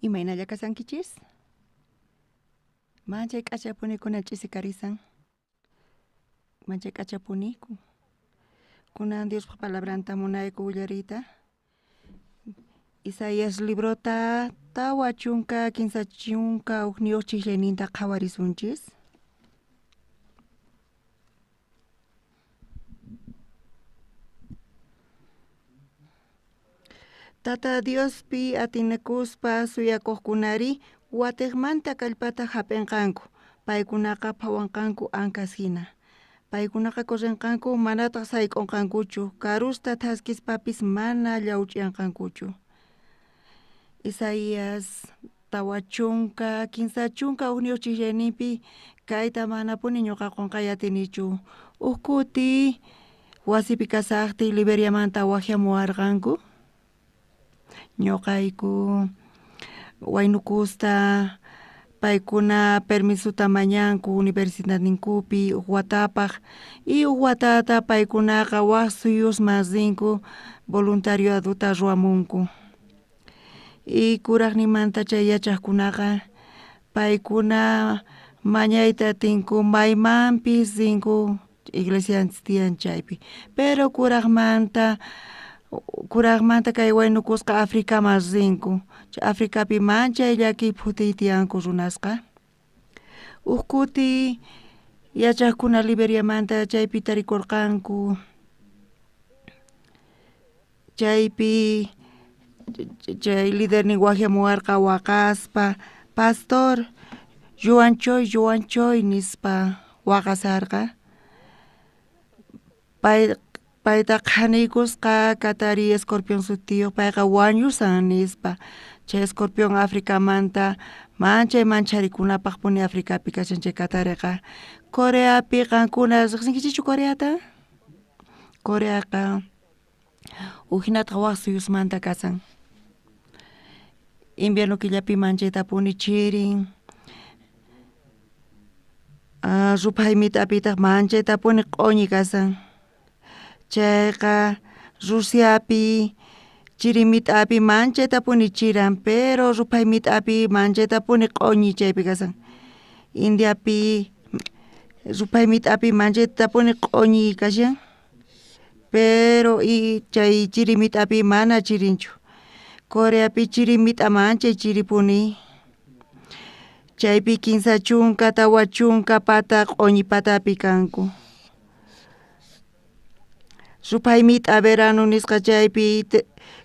Imaynalla kasankichis? Manchay k'achapuni kunan ch'isi karisan. Manchay k'achapuni. Kunan Diospaj palabranta munayku willariyta. Isaías librota 40 31 chijllayninta qhawarisunchis. Tata Diospi atinikuspa suyakuqkunari watejmanta kallpata jap'inqanku, paykunaqa phawanqanku ankas jina. Paykunaqa correnqanku manataq sayk'unqankuchu, karusta thaskispapis mana llawch'iyanqankuchu. Isaías 40 31 chijllayninpi kayta manapuni ñuqa qunqay atinichu. Uj kuti wasipi kasaqtiy Liberiamanta waqyamuwarqanku. Ñuqayku waynukusta paykuna permisuta mañanku universidadninkupi uj watapaq y uj watata paykunaqa waq suyusman rinku voluntariadota ruwamunku. Y kuraqninmanta chay yachaqkunaqa paykuna mañayta atinku maymanpis rinku iglesianchis tiyan chaypi, pero kuraqmanta kay waynukusqa Africaman rinku, chay Africapi manchay llakiy phutiy tiyanku runasqa. Uj kuti yachaqkuna Liberiamanta chaypi tarikurqanku, chaypi chay lidernin waqyamuwarqa waqaspa pastor lluwanchoy lluwanchoy nispa waqasarqa. Payta qhaniykusqa katari escorpión sutiyuq payqa wañusan nispa, chay escorpión Africamanta manchay mancharikunapaqpuni Africapi kashan chay katariqa. Coreapi qankuna riqsinkichikchu Coreata? Coreaqa ujinataq waq suyusmanta kasan. Invierno killapi manchaytapuni chirin, ruphay mit'apitaq manchaytapuni q'uñi kasan. Chayqa Rusiapi chiri mit'api manchaytapuni chiran, pero ruphay mit'api manchaytapuni q'uñi chaypi kasan. Indiapi ruphay mit'api manchaytapuni q'uñi kashan, pero y chay chiri mit'api mana chirinchu. Coreapi chiri mit'a manchay chiripuni, chaypi 30 40 pata q'uñi patapi kanku. Ruphay mit'a verano nisqa chaypi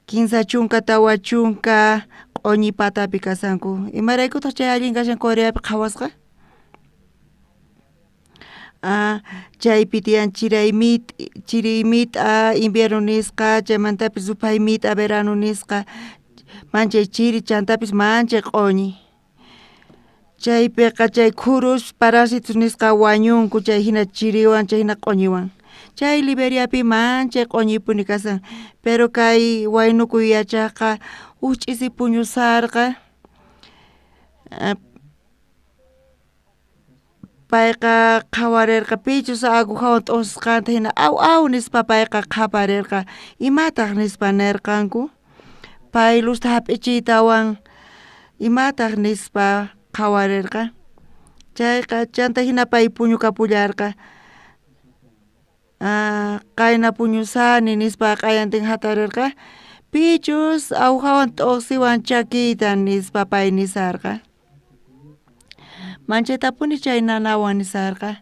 30 40 q'uñi patapi kasanku. Imaraykutaq chay allin kashan Coreapi qhawasqa? Chaypi tiyan chiri mit'a invierno nisqa, chaymantapis ruphay mit'a verano nisqa, manchay chiri chantapis manchay q'uñi. Chaypiqa chay khurus parásitos nisqa wañunku chay hina chiriwan chay hina q'uñiwan. Chay Liberiapi manchay q'uñipuni kasan, pero kay waynukuy yachaqqa uj ch'isi puñusarqa, payqa qhawarirqa pichus agujawan t'uqsisqanta hina aw aw nispa payqa qhaparirqa, imataq nispa nirqanku, pay luzta hap'ichiytawan imataq nispa qhawarirqa, chayqa chanta hina pay puñukapullarqa. Qayna puñusani nispa q'ayantin hatarirqa, pichus agujawan t'uqsiwan chakiyta nispa pay nisarqa. Manchaytapuni chay nanawan nisarqa,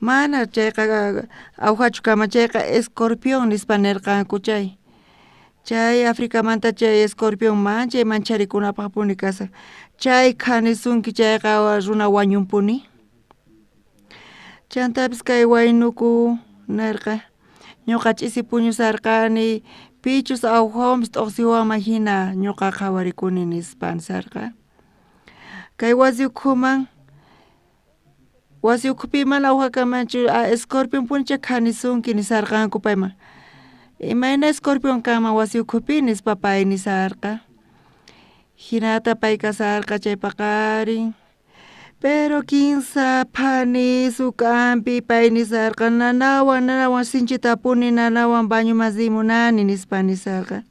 mana chayqa agujachu kanman chayqa escorpión nispa nirqanku chay. Chay Africamanta chay escorpión manchay mancharikunapaqpuni kasan, chay khanisunki chayqa runa wañunpuni. Chantapis kay waynuku nirqa, ñuqa ch'isi puñusarqani pichus agujawanpis t'uqsiwanman hina ñuqa qhawarikuni nispa nisarqa. Kay wasi ukhuman, wasi ukhupi mana aguja kanmanchu escorpionpunicha khanisunki nisarqanku payman. Imayna escorpión kanman wasi ukhupi nispa pay nisarqa. Hinata pay kasarqa chay paqarin, pero kinsa phani suk'anpi pay nisarqa nanawan nanawan sinchitapuni nanawan bañoman rimunani nispa nisarqa.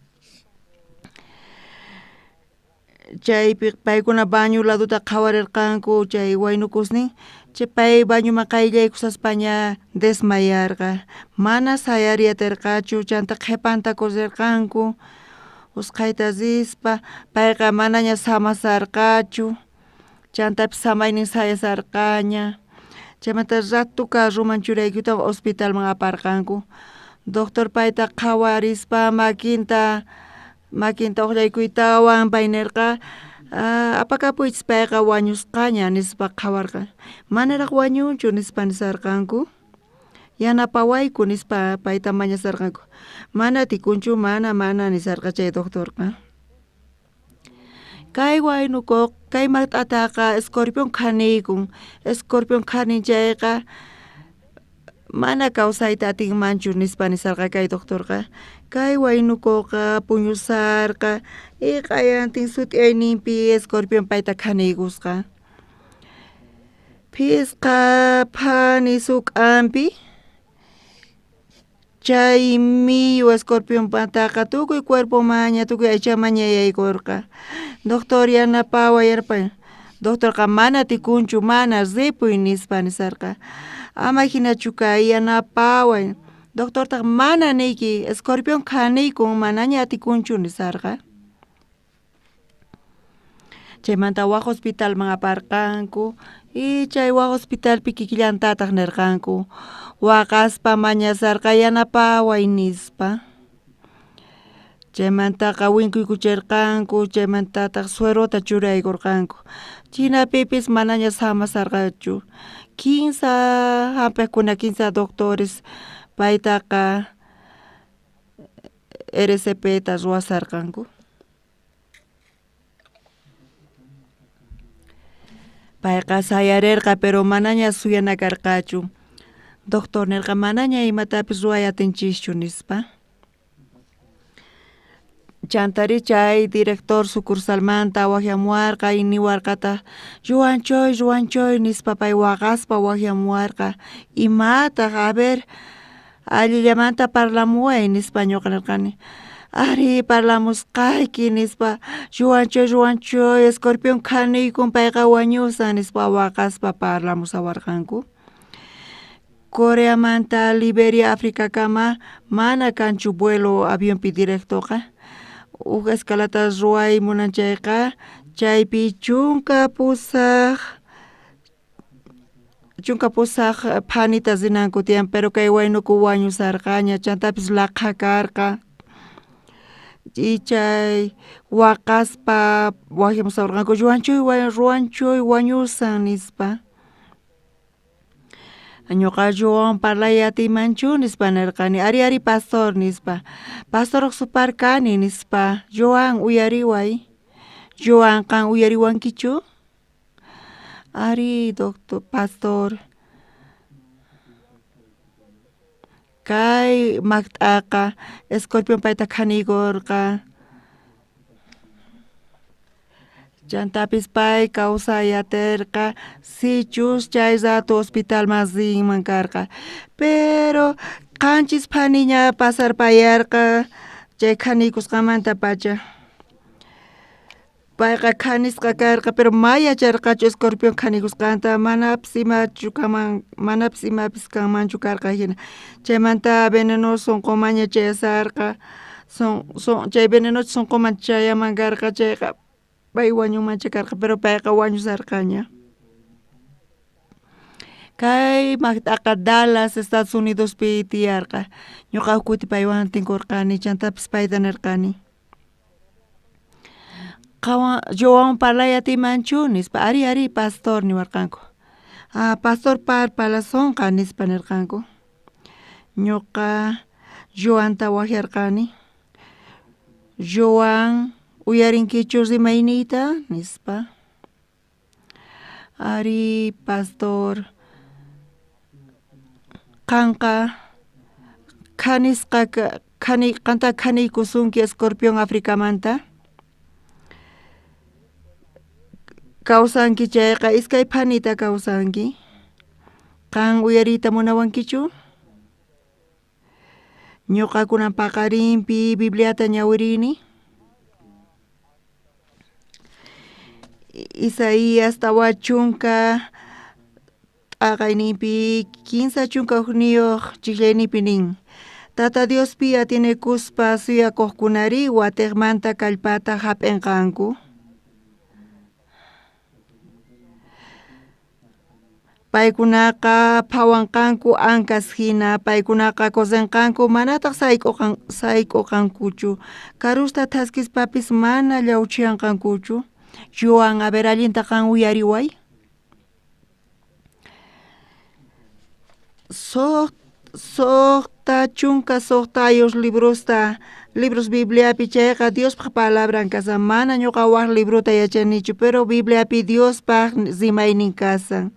Chaypi paykuna baño ladota qhawarerqanku chay waynukusnin, chay pay bañoman qayllaykusaspaña desmayarqa, mana sayariy aterqachu, chanta qhepanta correrqanku usqhayta rispa, payqa manaña samasarqachu, chantapis samaynin sayasarqaña, chaymanta rato carroman churaykuytawan hospitalman aparqanku, doctor payta qhawarispa makinta makinta ojllaykuytawan pay nerqa apakapuychis payqa wañusqaña nispa qhawarqa, manaraj wañunchu nispa nisarqanku, yanapawayku nispa payta mañasarqanku, mana atikunchu mana mana nisarqa chay doctorqa. Kay waynukuq kay mat'ataqa escorpion khaniykun, escorpion khanin chayqa mana kawsayta atinmanchu nispa nisarqa kay doctorqa, kay waynukuqa puñusarqa y q'ayantin sut'iyayninpi escorpion payta khaniykusqa. Phisqa phani suk'anpi chay miyu escorpionpataqa tukuy cuerpomanña tukuy aychamanña yaykorqa, doctor yanapaway yanapaway, doctorqa mana atikunchu mana ripuy nispa nisarqa, ama jinachu kay yanapaway, doctortaj mana niyki escorpion khaniykun manaña atikunchu nisarqa. Chaymanta waj hospitalman aparqanku y chay waj hospitalpi kikillantataj nerqanku, waqaspa mañasarqa yanapaway nispa, chaymantaqa winkuykucherqanku chaymantataj suerota churaykorqanku, jinapipis manaña samasarqachu, kinsa jampejkuna kinsa doctores paytaqa RCPta ruwasarqanku. Payqa sayarerqa pero manaña suyana karqachu, doctor nerqa manaña imatapis ruway atinchischu nispa. Chantari chay director sucursalmanta wajyamuwarqa y niwarqataj ruwanchoy ruwanchoy nispa pay waqaspa wajyamuwarqa, imataj a ver allillamanta parlamuway nispa ñuqa nerqani, ari parlamusqayki nispa ruwanchoy ruwanchoy escorpion khaniykun payqa wañusan nispa waqaspa parlamusawarqanku. Coreamanta Liberia Africakama mana kanchu vuelo avionpi directoqa, uj escalata ruway munan chayqa chaypi 18 phanita rinanku tiyan pero kay waynuku wañusarqaña chantapis laqha karqa y chay waqaspa wajyamusawarqanku ruwanchuy ruwanchuy wañusan nispa. Ñuqa Joan parlay atiymanchu nispa nerqani, ari ari pastor nispa, pastoroj supar kani nispa, Joan uyariway, Joan qan uyariwankichu, ari doctor pastor, kay makt'aqa escorpion payta khaniykorqa, chantapis pay kawsay aterqa sichus chay rato hospitalman rinman karqa, pero 7 phaniña pasarpayarqa chay khaniykusqanmantapacha, payqa khanisqa karqa pero may yacharqachu escorpion khaniykusqanta manapis imachu kanman manapis imapis kanmanchu karqa jina, chaymanta veneno sonqomanña chayasarqa chay venenocha sonqoman chayaman karqa chayqa pay wañunmancha karqa pero payqa wañusarqaña. Kay makt'aqa Dallas Estados Unidospi tiyarqa, ñuqa uj kuti paywan tinkurqani chantapis payta nerqani, qanwan Joan parlay atiymanchu nispa, ari ari pastor niwarqanku, ah pastor parlasonqa nispa nerqanku, ñuqa Joanta wajyarqani, Joan uyarinkichu rimayniyta nispa, ari pastor qanqa khanisqa qanta khaniykusunki escorpion Africamanta, kawsanki chayqa iskay phanita kawsanki, qan uyariyta munawankichu, ñuqa kunan paqarinpi Bibliata ñawirini. Isaías 40 t'aqayninpi 31 chijllayninpi nin: Tata Diospi atienekuspa suyakojkunarí watejmanta kallpata jap'enqanku. Paykunaqa phawanqanku ankas jina, paykunaqa correnqanku manataj sayk'oqankuchu, karusta thaskispapis mana llawchiyanqankuchu. Joan, a ver allinta qan uyariway. 66 librosta libros Bibliapi chayqa Diospaj palabran kasan, mana ñuqa waj librota yachanichu, pero Bibliapi Diospaj rimaynin kasan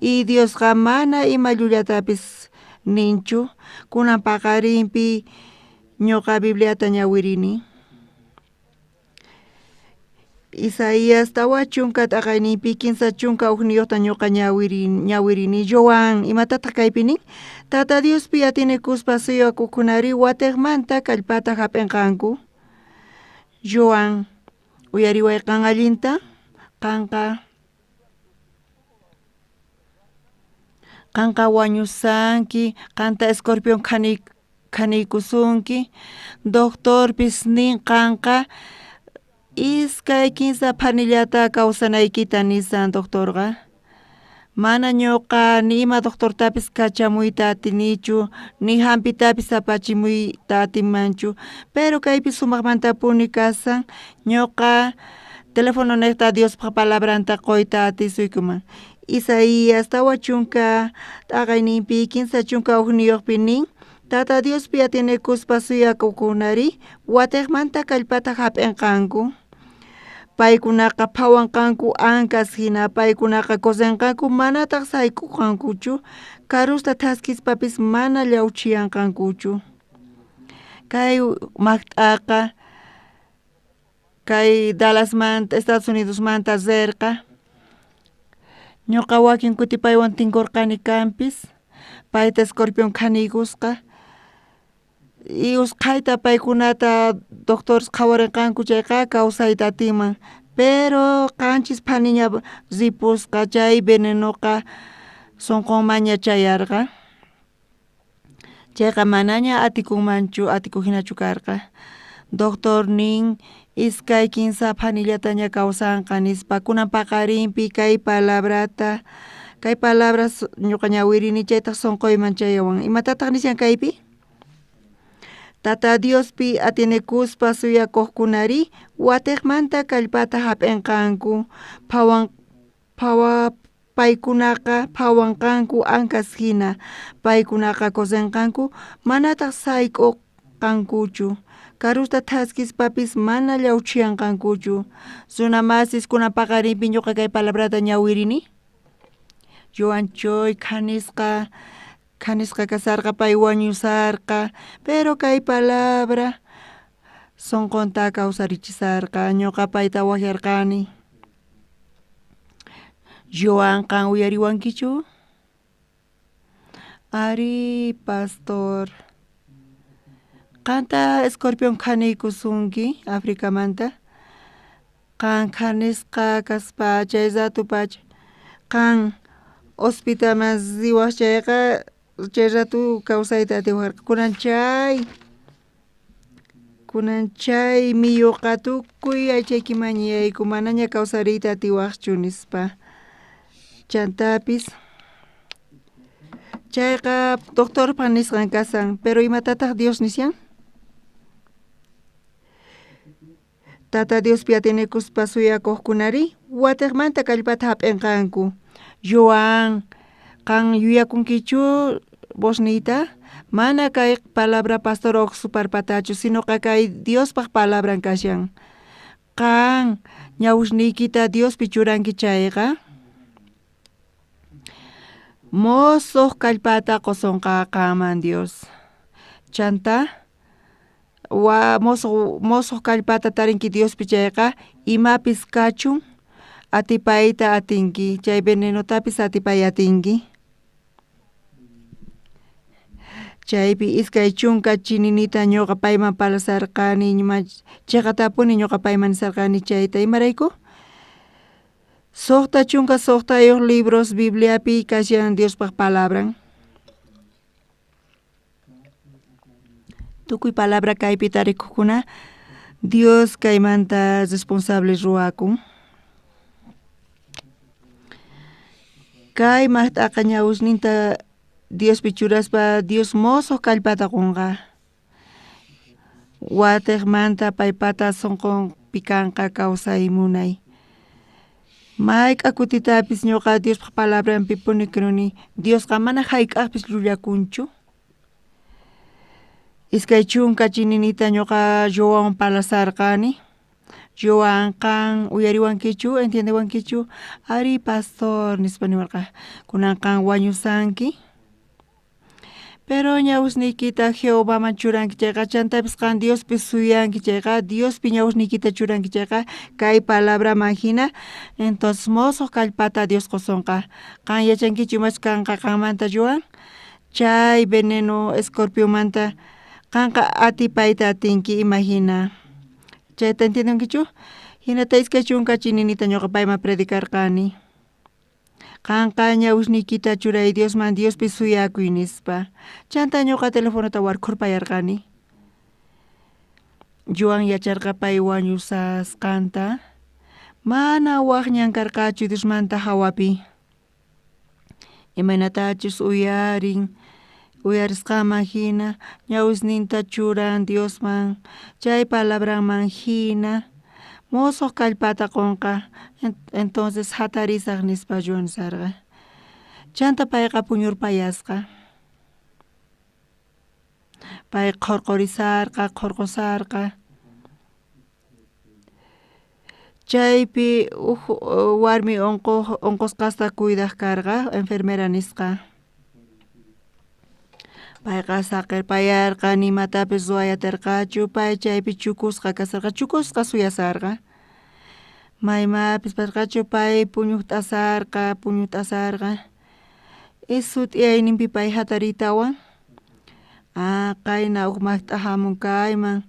y Diosqa mana ima llullatapis ninchu. Kunan paqarinpi ñuqa Bibliata ñawirini. Isaías 40 t'aqayninpi 31 ñuqa ñawirini. Joan, imatataq kaypi nin? Tata Diospi atienekuspa suyakojkunari watejmanta kallpata jap'enqanku. Joan, uyariway qan allinta, qanqa wañusanki, qanta escorpión khaniykusunki, doctorpis nin qanqa 2 3 phanillata kawsanaykita nisan doctorqa. Mana ñuqa ni ima doctortapis kachamuyta atinichu, ni jampitapis apachimuyta atinmanchu, pero kaypi sumajmantapuni kasan ñuqa telefononejta Diospaj palabranta qoyta atisuykuman. Isaías 40 t'aqayninpi 31pi nin: Tata Diospi atienekuspa suyakojkunari watejmanta kallpata jap'enqanku. Paykunaqa phawanqanku ankas jina, paykunaqa correnqanku manataj sayk'oqankuchu, karusta thaskispapis mana llawchiyanqankuchu. Kay majt'aqa kay Dallasmanta Estados Unidosmanta rerqa. Ñuqa wakin kuti paywan tinkorqani kanpis, payta escorpión khaniykusqa y usqhayta paykunata doctores qhawarenqanku chayqa kawsayta atinman, pero 7 phaniña ripusqa chay venenoqa sonqonmanña chayarqa. Chayqa manaña atikunmanchu, atikujinachu karqa. Doctor nin 2 3 phanillataña kawsanqa nispa. Kunan paqarinpi kay palabrata, kay palabras ñuqa ñawirini chaytaj sonqoyman chayawan. Imatataq nishan kaypi? Tata Diospi atienekuspa suyakojkunari watejmanta kallpata jap'enqanku, paykunaqa phawanqanku ankas jina, paykunaqa correnqanku manataj sayk'oqankuchu, karusta thaskispapis mana llawchiyanqankuchu. Runa masis kunan paqarinpi ñuqa kay palabrata ñawirini. Joan Choy khanisqa kasarqa, pay wañusarqa, pero kay palabra sonqonta kawsarichisarqa, ñuqa payta wajyarqani. Joan, qan uyariwankichu? Ari, pastor. Qanta escorpión khaniykusunki Africamanta. Qan khanisqa kaspa chay rato pacha qan hospitalman riwaj chayqa chay rato kawsayta atiwarqa. Kunan chay miyuqa tukuy aychaykimanña yaykun, manaña kawsariyta atiwajchu nispa. Chantapis chayqa doctorpa nisqan kasan, pero imatataq Dios nishan? Tata Diospi atienekuspa suyakojkunari watejmanta kallpata jap'enqanku. Joan, qan yuyakunkichu vosniyta? Mana kay palabra pastor Oxuparpatachu, sinoqa kay Diospaj palabran kashan. Qan ñawishniykita Diospi churanki chayqa mosoj kallpata qosonqa qanman Dios. Chanta mosoj kallpata tarinki Diospi chayqa imapis kachun atipayta atinki, chay venenotapis atipay atinki. Chaypi 20 chininita ñuqa payman parlasarqani, cheqatapuni ñuqa payman nisarqani chayta. Imarayku? 66 libros Bibliapi kashan Diospaj palabran. Tukuy palabra kaypi tarikukuna Dios kaymanta responsable ruwakun. Kay maqt'aqa ñawisninta Diospi churaspa Dios mosoj kallpata qunqa. Watejmanta paypata sunqunpi kanqa kawsay munay. Mayk'a kutitapis ñuqa Diospaj palabranpi puni kruni Diosqa mana jayk'aqpis llullakunchu. 20 chininita ñuqa Joan parlasarqani. Joan qan uyariwankichu entiendewankichu ari pastor nispa niwarqa kunan qan wañusanki. Pero ñawisniykita Jehovaman churanki chayqa chantapis qan Diospi suyanki chayqa Diospi ñawisniykita churanki chayqa kay palabraman hina entonces mosoj kallpata Dios qusonqa. Qan yachankichu imachus kanqa qanmanta Joan chay veneno escorpionmanta qanqa atipayta atinki imahina. Chayta entiendenkichu? Hinata 20 chininita ñuqa payman predicarqani. Qanqa ñawisniykita churay Diosman Diospi suyakuy nispa. Chanta ñuqa telefonota warkhurpayarqani. Joan yacharqa pay wañusasqanta. Mana waj ñan karqachu Diosmanta hawapi. Imaynatachus uyarin uyarisqanman hina ñawisninta churan Diosman chay palabranman hina mosoj kallpata qunqa entonces hatarisaq nispa Joan nisarqa. Chanta payqa puñurpayasqa. Pay qhurqurisarqa qhurqusarqa. Chaypi uj warmi unqusqasta cuidaq karqa enfermera nisqa. Payqa saqirpayarqa nimatapis ruway atirqachu pay chaypi chukusqa kasarqa chukusqa suyasarqa. Maymapis pasarqachu pay puñuqt'asarqa puñuqt'asarqa. Y sut'iyayninpi pay hatariytawan qayna uj maqt'a hamun kayman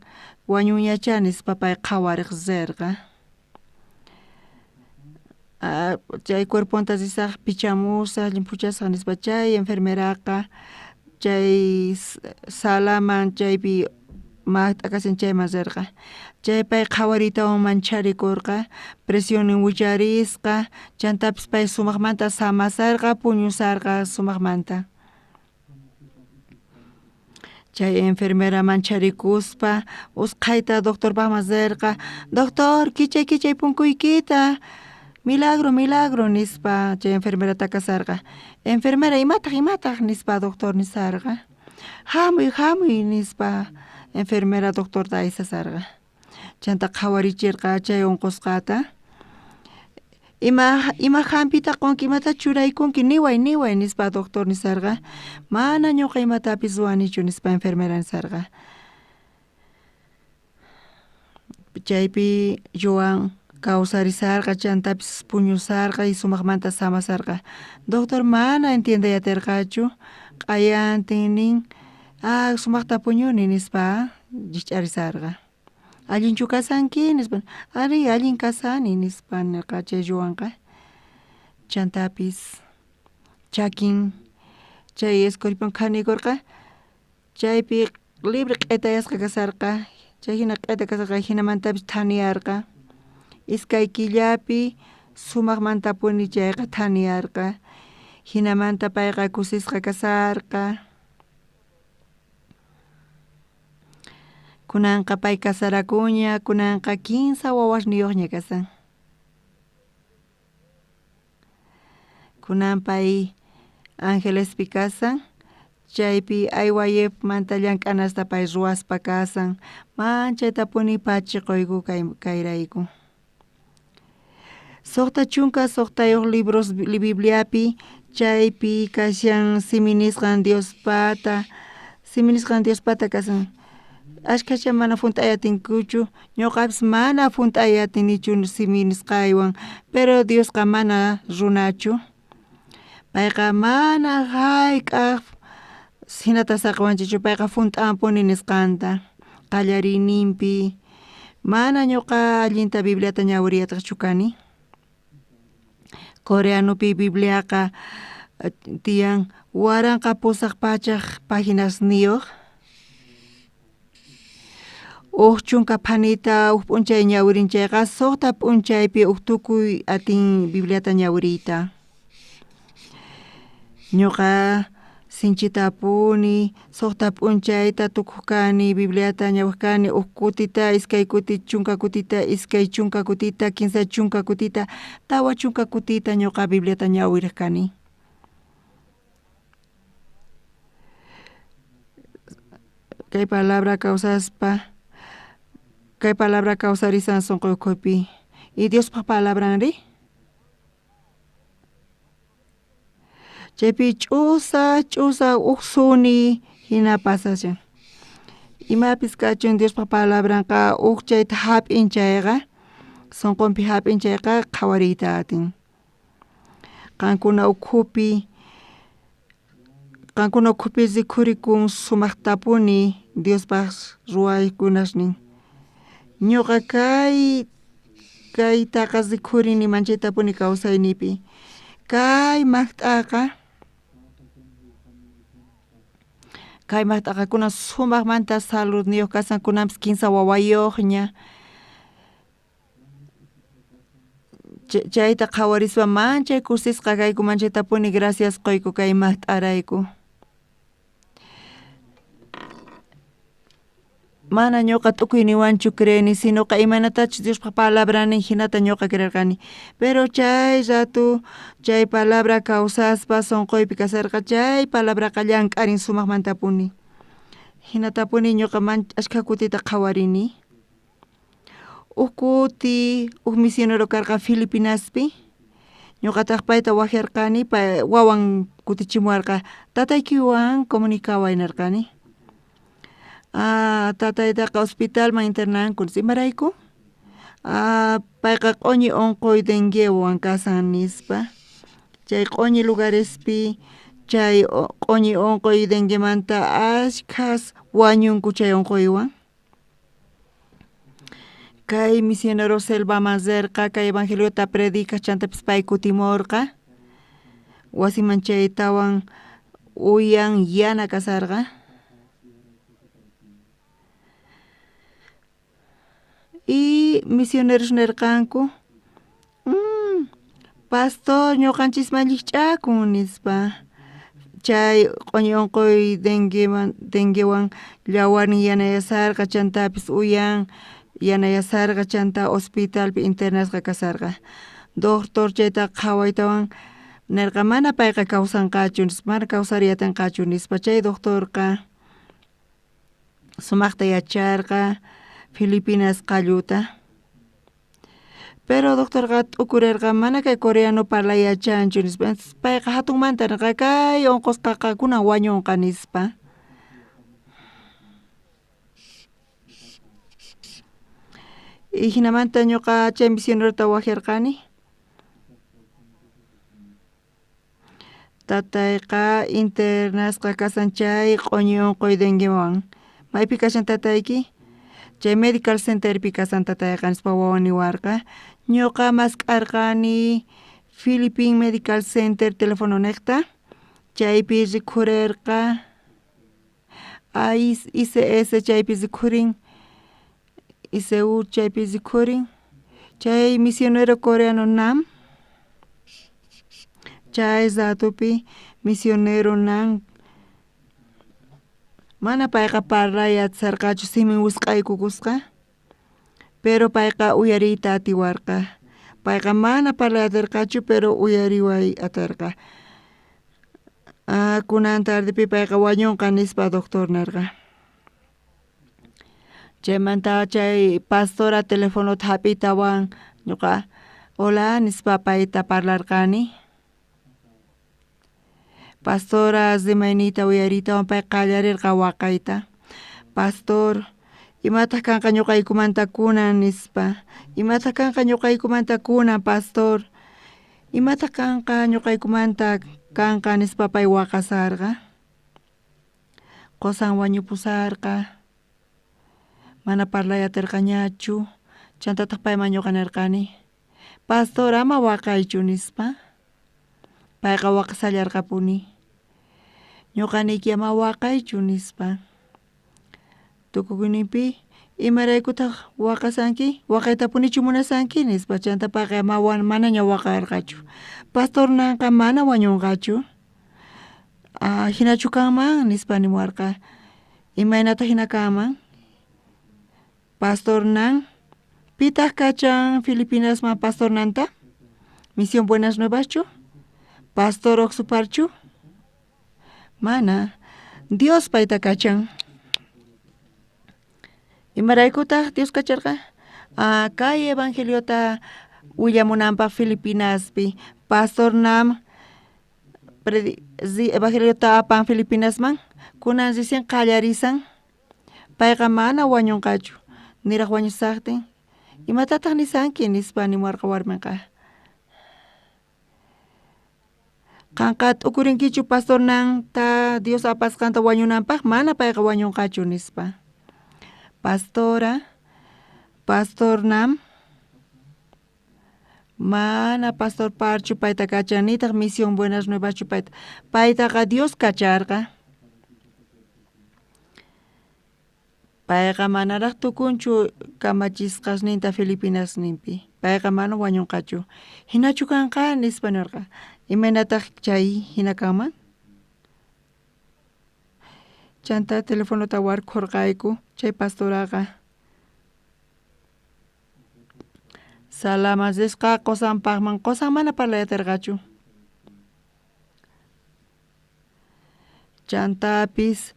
wañunñachá nispa pay qhawariq rirqa. Chay cuerponta risaq pichamusaq llimphuchasaq nispa chay enfermeraqa chay salaman chaypi maqt'a kashan chayman rirqa. Chay pay qhawariytawan mancharikurqa presionnin wicharisqa chantapis pay sumaqmanta samasarqa puñusarqa sumaqmanta. Chay enfermera mancharikuspa usqhayta doctorpaqman rirqa doctor kichay kichay punkuykita milagro milagro nispa chay enfermera takasarqa. Enfermera imataq imataq nispa doctor nisarqa. Hamuy hamuy nispa enfermera doctorta aysasarqa. Chanta qhawarichirqa chay unqusqata. Ima hampita qunki imata churaykunki niway niway nispa doctor nisarqa. Mana ñuqa imatapis ruwanichu nispa enfermera nisarqa. Chaypi Joan kawsarisarqa chantapis puñusarqa y sumaqmanta samasarqa. Doctor mana entiendey atirqachu q'ayantin nin sumaqta puñuni nispa rikch'arisarqa. Allinchu kasanki nispa ari allin kasani nispa nirqa chay Joanqa. Chantapis chakin chay escorpión qhanikurqa chaypi libre q'itayasqa kasarqa chay hina q'ita kasarqa hinamantapis thaniyarqa. 2 killapi sumaqmantapuni chayqa thaniyarqa. Hinamanta payqa kusisqa kasarqa. Kunanqa pay kasarakuña kunanqa 15 wawasniyuqña kasan. Kunan pay Angelespi kasan chaypi IYF-manta llank'anasta pay ruwaspa kasan manchaytapuni pachiquyku kayrayku. 66 libros Bibliapi chaypi kashan simi nisqan Diospata simi nisqan Diospata kasan. Ashkhacha mana hunt'ay atinkuchu ñuqapis mana hunt'ay atinichu simi nisqaywan pero Diosqa mana runachu. Payqa mana hayk'aq hinata saqiwanchikchu payqa hunt'anpuni nisqanta qallariyninpi mana ñuqa allinta Bibliata ñawiriyataqchu kani. Coreanopi Bibliaqa tiyan 1800 paginasniyoj. Uj chunka phanita uj p'unchay ñawirin chayqa sojta p'unchaypi uj tukuy atin Bibliata ñawiriyta. Ñuqa sinchitapuni sojta p'unchayta tukuj kani Bibliata ñawej kani uj kutita, iskay kuti, chunka kutita, iskay chunka kutita, kinsa chunka kutita, 40 kutita ñuqa Bibliata ñawirej kani. Kay palabra kawsaspa, kay palabra kawsarisan sonqoy ukhupi. Y Diospaj palabranri? Chaypi ch'usaj ch'usaj uj suni jina pasashan. Imapis kachun Diospaj palabranqa uj chayta jap'in chayqa, sonqonpi jap'in chayqa qhawariyta atin. Qankuna ukhupi, qankuna ukhupi rikhurikun sumajtapuni Diospaj ruwaykunasnin. Ñuqa kay kaytaqa rikhurini manchaytapuni kawsayniypi. Kay majt'aqa kay majt'aqakuna sumajmanta saludniyoj kasan kunanpis kinsa wawayojña. Chayta qhawarispa manchay kusisqa kayku manchaytapuni gracias qoyku kay majt'arayku. Mana ñuqa t'ukuyniwanchu creeni, sinoqa imaynatachus Diospaj palabra nin jinata ñuqa creerqani. Pero chay rato chay palabra kawsaspa sonqoypi kasarqa chay palabraqa llank'arin sumajmantapuni. Jinatapuni ñuqa ashkha kutita qhawarini. Uj kuti uj misionero karqa Filipinaspi, ñuqataq payta wajarqani, pay wawan kutichimuwarqa tataykiwan comunicaway nerqani. Ah, tataytaqa hospitalman internanku nispa, imarayku? Ah, payqa q'oñi onqoy denguewan kasan nispa. Chay q'oñi lugarespi chay q'oñi onqoy denguemanta ashkhas wañunku chay onqoywan. Kay misionero selvaman rerqa kay evangeliota predicaj chantapis pay kutimorqa wasiman chaytawan uyan yana kasarqa. Y misioneros nerqanku pastor ñuqanchisman llikch'akun nispa. Chay q'oñi onqoy dengueman denguewan llawarnin yanayasarqa chantapis uyan yanayasarqa chanta hospitalpi internasqa kasarqa. Doctor chayta qhawaytawan nerqa mana payqa kawsanqachu nispa, mana kawsariy atinqachu nispa. Chay doctorqa sumajta yacharqa Filipinas qalluta. Pero doctorqa t'ukurerqa mana kay coreano parlay yachanchu nispa. Payqa hatunmanta nerqa kay onqosqaqa kunan wañunqa nispa. Y jinamanta ñuqa chay misionerota wajarqani. Tatayqa internasqa kasan chay q'oñi onqoy denguewan. Maypi kashan tatayki? Chay medical centerpi kasan tatayqa nispa wawan niwarqa. Ñuqa mask'arqani Philippine Medical Center telefononejta, chaypi rikhurerqa ICS chaypi rikhurin, ICU chaypi rikhurin, chay misionero coreano Nam, chay ratopi misionero Nam mana payqa parlay atisarqachu simin wisq'aykukusqa, pero payqa uyariyta atiwarqa. Payqa mana parlay atirqachu pero uyariway atarqa. Ah, kunan tardepi payqa wañunqa nispa doctor nerqa. Chaymanta chay pastora telefonota hap'iytawan ñuqa hola nispa payta parlarqani. Pastora rimayniyta uyariytawan pay qallarirqa waqayta. Pastor, imataq kanqa ñuqaykumanta kunan nispa. Imataq kanqa ñuqaykumanta kunan pastor. Imataq kanqa ñuqaykumanta kanqa nispa pay waqasarqa. Qosan wañupusarqa. Mana parlay atirqañachu. Chantataq payman ñuqa nirqani, pastor ama waqaychu nispa. Payqa waqasallarqapuni. Ñoqa niyki ama waqaychu nispa. Tukukuyninpi imaraykutaj waqasanki? Waqaytapunichu munasanki? Nispa. Chanta payqa manaña waqarqachu. Pastor Nanqa mana wañunqachu. Jinachu kanman? Nispa niwarqa. Imaynata jina kanman? Pastor Nan, pitaq kachan Filipinasman Pastor Nanta? Misión Buenas Nuevaschu? Pastor Oxuparchu? Mana. Dios payta kachan. Imaraykutaq Dios kacharqa? Kay evangeliota willamunanpaq Filipinaspi. Pastor Nam evangeliota apan Filipinasman, kunan recién qallarisan, payqa mana wañunqachu, niraj wañusaqtin. Imatataq nisanki? Nispa niwarqa warminqa. Qanqa t'ukurinkichu Pastor Nanta Dios apasqanta wañunanpaq? Mana payqa wañunqachu nispa. Pastora, Pastor Nam, mana Pastor Parchu payta kachan, nitaq Misión Buenas Nuevaschu payta. Paytaqa Dios kacharqa. Payqa manaraj tukunchu kamachisqasninta Filipinasninpi. Payqa mana wañunqachu. Hinachu kanqa? Nispa nirqa. Imaynataq chay hina kanman? Chanta telefonota warkhurqayku chay pastoraqa. Salaman risqa qosanpaqman, qosan mana parlay atirqachu. Chantapis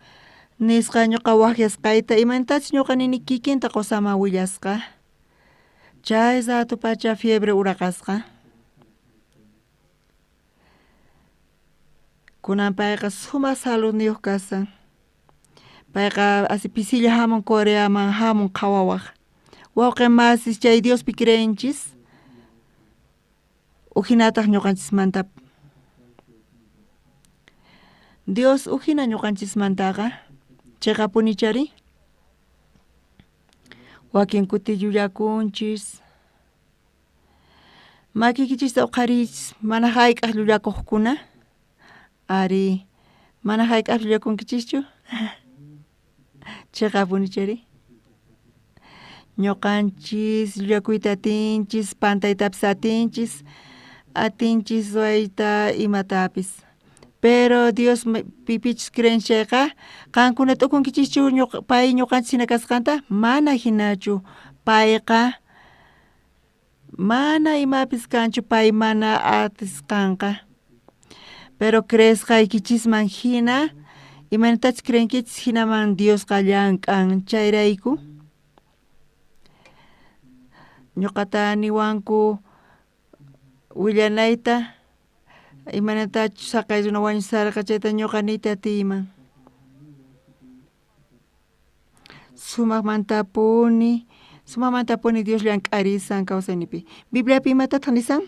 nisqa ñuqa waqyasqayta imaynatachus ñuqa nini kikinta qosaman willasqa. Chay rato pacha fiebre uraqasqa. Kunan payqa sumaq saludniyuq kasan. Payqa asi pisilla hamun Coreaman hamun qhawawaq. Wawqi masis chay Diospi creenchis, ujinataq ñuqanchismanta. Dios ujina ñuqanchismantaqa chiqapunichari. Wakin kuti llullakunchis. Makiykichista uqhariychis mana hayk'aq llullakuqkuna. Ari, mana hayk'aq llullakunkichischu? Chiqapunichari. Ñuqanchis llullakuyta atinchis, pantaytapis atinchis, atinchis ruwayta imatapis. Pero Dios pipichus creen chayqa, qankuna t'ukunkichischu pay ñuqanchis hina kasqanta? Mana hinachu. Payqa mana imapis kanchu pay mana atisqanqa. Pero creesqaykichisman hina, imaynatachus creenkichis hinaman Diosqa llank'an. Chayrayku ñuqata niwanku willanayta, imaynatachus saqay runa wañusarqa chayta ñuqa niyta atiyman. Sumaqmantapuni, sumaqmantapuni Dios llank'arisan kawsaynipi. Bibliapi imatataq nisan?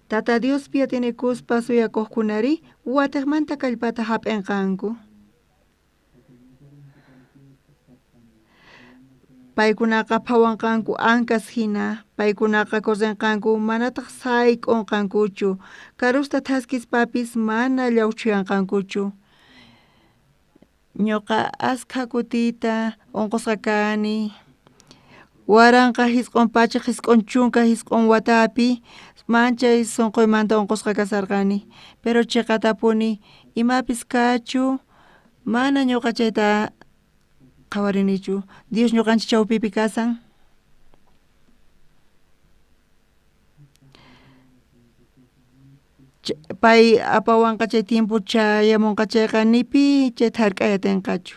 Tata Diospi atinikuspa suyakuqkunari watiqmanta kallpata hap'inqanku. Paykunaqa phawanqanku ankas hina, paykunaqa correnqanku manataq sayk'unqankuchu, karusta thaskispapis mana llawchuyanqankuchu. Ñuqa askha kutita unqusqa kani, 1999 watapi manchay sunquymanta unqusqa kasarqani, pero chiqatapuni imapis kachu mana ñuqa chayta qhawarinichu. Dios ñuqanchik chawpipi kasan. Pay apawanqa chay tiempo chayamunqa chayqa ni pi chayta hark'ay atinqachu.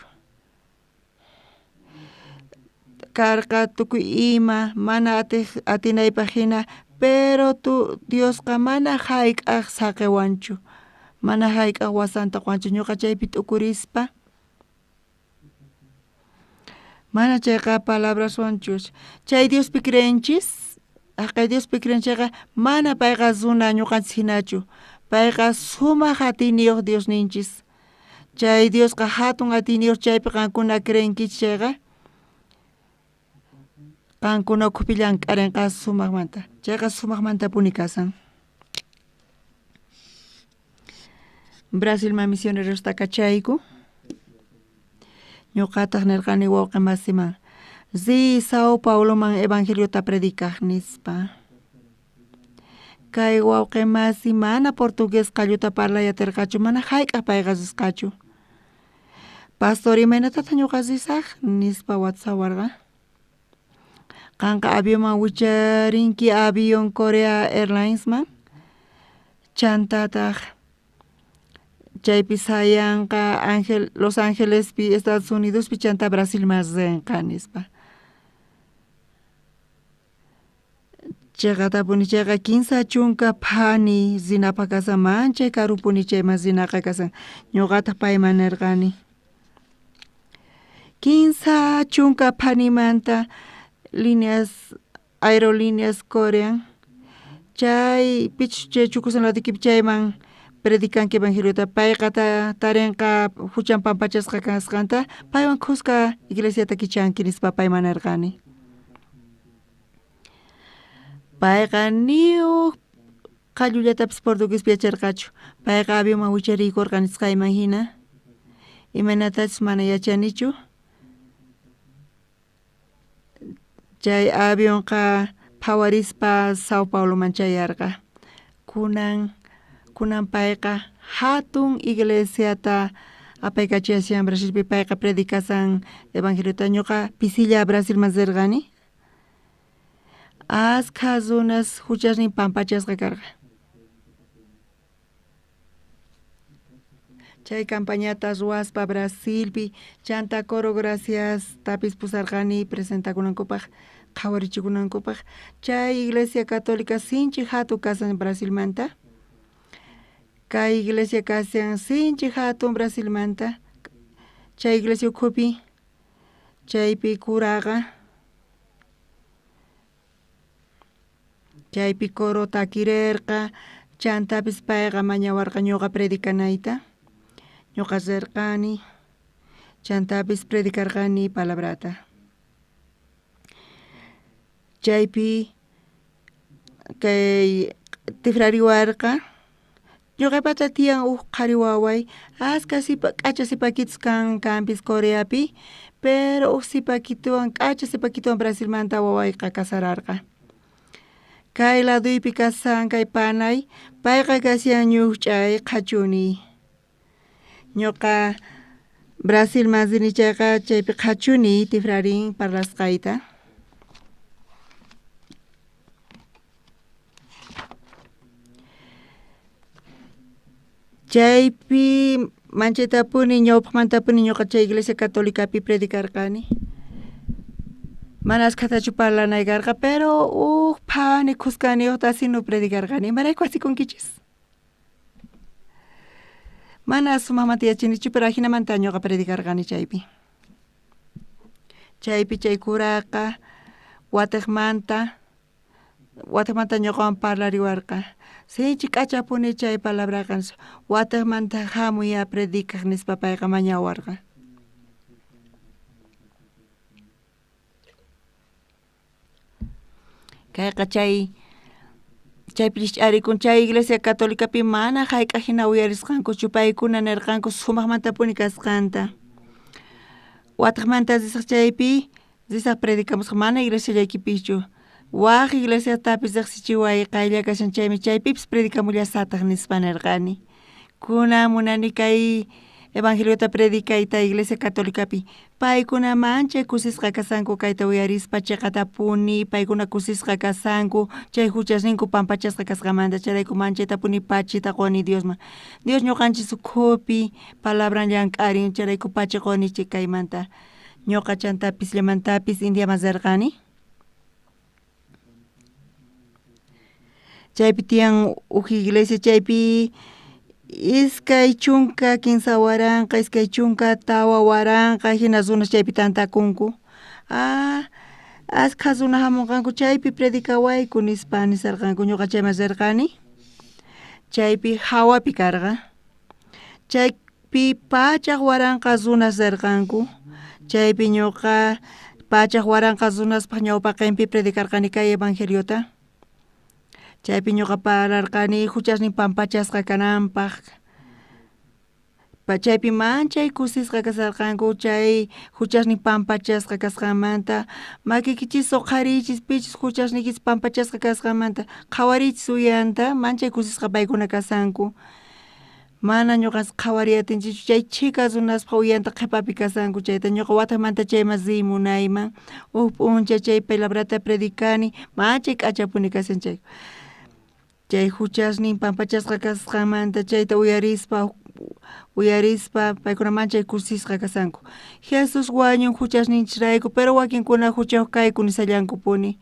Karqa tukuy ima mana atinaypaq hina, pero Diosqa mana hayk'aq saqiwanchu, mana hayk'aq wasanta quwanchu. Ñuqa chaypi t'ukurispa mana chayqa palabraswanchu. Chay Diospi creenchis, haqay Diospi creen chayqa mana payqa runa ñuqanchis hinachu. Payqa sumaq atiyniyuq Diosninchis. Chay Diosqa hatun atiyniyuq chaypi qankuna creenkichis chayqa qankuna ukhupi llank'arinqa sumaqmanta. Chayqa sumaqmantapuni kasan. Brasilman misionerosta kachayku. Ñuqataq nirqani wawqi masiman riy Sao Pauloman evangeliota predicaj nispa. Kay wawqi masi mana portugués qalluta parlay aterqachu, mana jayk'aj payqa risqachu. Pastor imaynatataq ñuqa risaj nispa wasawarqa. Qanqa avionman wicharinki avión Korea Airlinesman, chantataq chaypi sayanqa Angel Los Angelespi Estados Unidospi chanta Brasilman rinqa nispa. Cheqatapuni chayqa 30 phani rinapaq kasan, manchay karupuni chayman rinaqa kasan. Ñuqataq payman nirqani 30 phanimanta líneas aerolíneas Korean chay pichus chay chukusan laduykipi chayman predicanki evangeliota, payqa tarinqa huchan pampachasqa kasqanta, paywan khuska iglesiata kichanki nispa payman nirqani. Payqa ni uj qallullatapis portuguespi yacharqachu, payqa avionman wichariykurqa nisqayman hina, imaynatachus mana yachanichu. Chay avionqa phawarispa Sao Pauloman chayarqa. Kunan payqa hatun iglesiata apaykachashan Brasilpi, payqa predicasan evangeliota. Ñuqa pisilla Brasilman rirqani. Askha runas huchasnin pampachasqa karqa. Chay campañata ruwaspa Brasilpi, chanta Coro Graciastapis pusarqani presentakunankupaq, qhawarichikunankupaq. Chay iglesia católica sinchi hatun kasan Brasilmanta. Kay iglesia kasan sinchi hatun Brasilmanta. Chay iglesia ukhupi, chaypi curaqa, chaypi coro takirirqa, chantapis payqa mañawarqa ñuqa predicanayta. Ñuqa rirqani, chantapis predicarqani palabrata. Chaypi kay tifrariwarqa, ñuqapata tiyan uj qhari waway, aska k'acha sipakitus kan kanpis Coreapi, pero uj sipakituwan k'acha sipakituwan Brasilmanta wawayqa casararqa. Kay laduypi kasan kay panay, payqa kashan ñuqch'ay qhachuni. Ñuqa Brasilman rini chayqa chaypi qhachuni tifrarin parlasqayta. Chaypi manchaytapuni ñawpaqmantapuni ñuqa chay iglesia católicapi predicarqani. Mana askhatachu parlanay karqa, pero uj phani khuskaniyuqta asinu predicarqani. Imarayku asikunkichis? Mana sumaqmanta yachanichu, pero ajinamanta ñuqa predicarqani chaypi. Chaypi chay curaqa watiqmanta ñuqawan parlariwarqa. Sinchi k'achapuni chay palabraqa, watiqmanta hamuy a predicaj nispa payqa mañawarqa. Kayqa chay chaypi rikch'arikun chay iglesia católicapi mana jayk'aj hina uyarisqankuchu, paykuna nirqanku sumaqmantapuni kasqanta. Watiqmanta risaq chaypi risaq predicamusaq mana iglesiallaykipichu, waj iglesiatapis riqsichiway qaylla kashan chaymi chaypipis predicamullasataq nispa nirqani. Kunan munani kay evangeliota predicayta iglesia católicapi. Paykuna manchay kusisqa kasanku kayta uyarispa chiqatapuni, paykuna kusisqa kasanku chay huchasninku pampachasqa kasqamanta, chayrayku manchaytapuni pachita quni Diosman. Dios ñuqanchis ukhupi palabran llank'arin, chayrayku pachi quni kaymanta. Ñuqa chantapis llamantapis Indiaman rirqani. Chaypi tiyan uj iglesia, chaypi 23,000, 24,000 hina runas chaypi tantakunku. Askha runa hamunqanku chaypi predicawayku nispa nisarqanku. Ñuqa chayman rirqani. Chaypi hawapi karqa. Chaypi 100,000 runas rirqanku. Chaypi ñuqa 100,000 runaspaq ñawpaqinpi predicarqani kay evangeliota. Chaypi ñuqa parlarqani huchasnin pampachasqa kananpaq. Chaypi manchay kusisqa kasharqanku chay juchasnin pampachasqa kasqanmanta. Makiykichis uqhariychis pichus juchasniykichis pampachasqa kasqanmanta qhawariychis uyanta manchay kusisqa paykuna kashanku. Mana ñuqanchis qhawariy atinchischu chay chhika runaspaj uyanta qhepapi kashanku chayta ñuqa watejmanta chayman riy munayman uj p'unchay chay palabrata predicani manchay k'achapuni kashan chay. Chay juchasnin pampachasqa kasqanmanta chayta uyarispa uyarispa paykuna manchay kusisqa kashanku. Jesús wañun juchasninchisrayku pero wakinkuna juchayuq kayku nishallankupuni.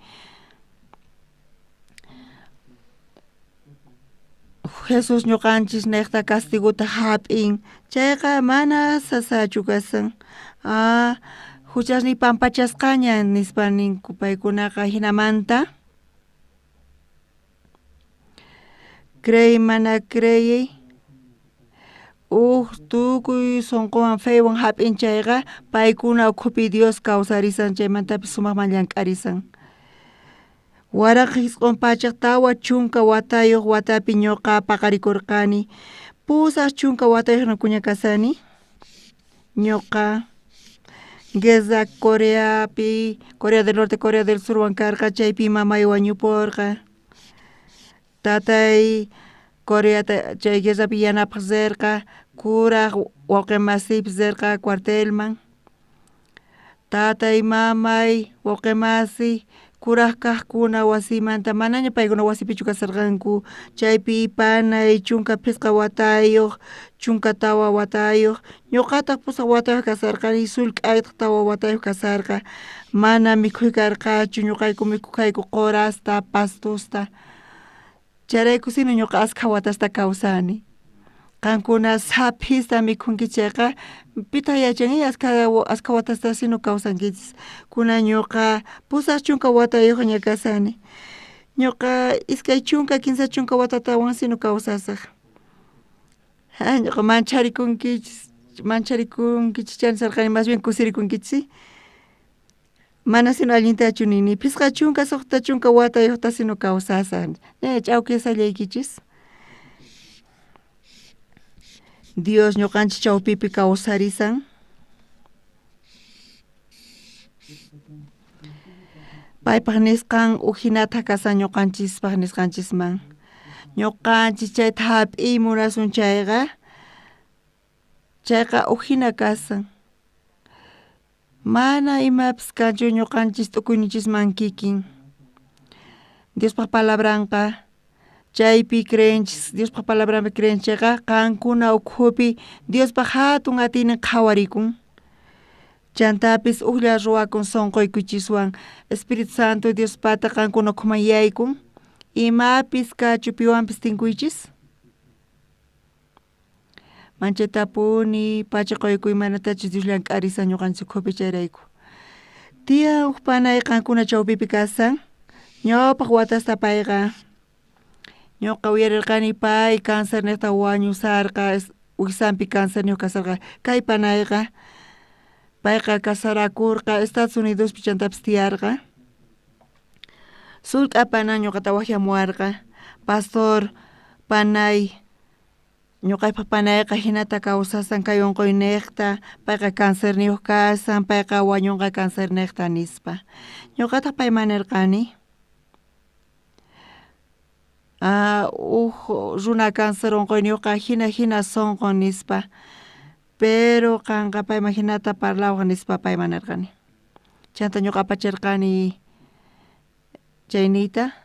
Jesús ñuqanchis niqta castigota jap'in chayqa mana sasachu kashan. Ah, juchasniy pampachasqaña nispa ninku paykunaqa jinamanta. Creey mana creey uj tukuy sonqowan fewan jap'in chayqa paykuna ukhupi Dios kawsarisan chaymantapis sumaqman llank'arisan. 1940 watayuq watapi ñuqa paqarikurqani 80 watayuqna kashani ñuqa guerra Coreapi Corea del Norte Corea del Surwan karqa chaypi mamay wañupurqa tatay Coreata chay guerrapi yanapaq rirqa kuraq wawqi masiypis rirqa cuartelman tatay mamay wawqi masiy kuraq kaqkuna wasimanta manaña paykuna wasipichu kasharqanku chaypi panay 15 watayuq 14 watayuq ñuqataq 8 watayuq kasharqani sullk'aytaq 4 watayuq kasharqa mana mikhuy karqachu ñuqayku mikhuq kayku qurasta pastusta chayraykusina ñuqa askha watasta kawsani qankuna saphista mikhunki chayqa pitaq yachan askha watasta sino kawsankichis kunan ñuqa 80 watayuqña kashani ñuqa 20 30 watatawan sino kawsasaq ñuqa mancharikunkichis mancharikunkichis nisharqani mas bien kusirikunkichis mana sino allintachu nini 50 60 watayuqta sino kawsasaq ch'awkiyashallaykichis. Dios ñuqanchis chawpipi kawsarisan. Paypaq nisqan ujinata kashan ñuqanchispaq nisqanchisman. Ñuqanchis chayta hap'iy munasun chayqa chayqa ujina kashan. Mana imapis kanchu ñuqanchis t'ukuyninchisman kikin. Diospaq palabranqa chaypi creenchis Diospaq palabranpi creenchis chayqa qankuna ukhupi Diospaq hatun atiynin qhawarikun. Chantapis ujlla ruwakun sonqoykichiswan Espíritu Santo Diospata qankuna ukhuman yaykun imapis kachu piwanpis tinkuychis. Manchatapuni pacha quykuy manatachus Dios llank'arisan ñuqanchis ukhupi chayrayku. Tiyan uj panay qankuna chawpipi kashan ñawpaq watasta payqa ñuqa uyarirqani pay cáncer niqta wañusarqa wijsanpi cancerniyuq kasharqa kay panayqa payqa kasarakurqa Estados Unidospi chantapis tiyarqa sullk'a panay ñuqata waqyamuwarqa pastor panay ñuqaypaq panayqa hinata kawsasan kay unquyniqta payqa cancerniyuq kashan payqa wañunqa cancerniyuqta nispa ñuqataq payman nirqani uj runa cáncer unquyniyuqqa hina hina sunqun nispa pero qanqa payman hinata parlawaq nispa payman nirqani chanta ñuqa apachirqani chayniyta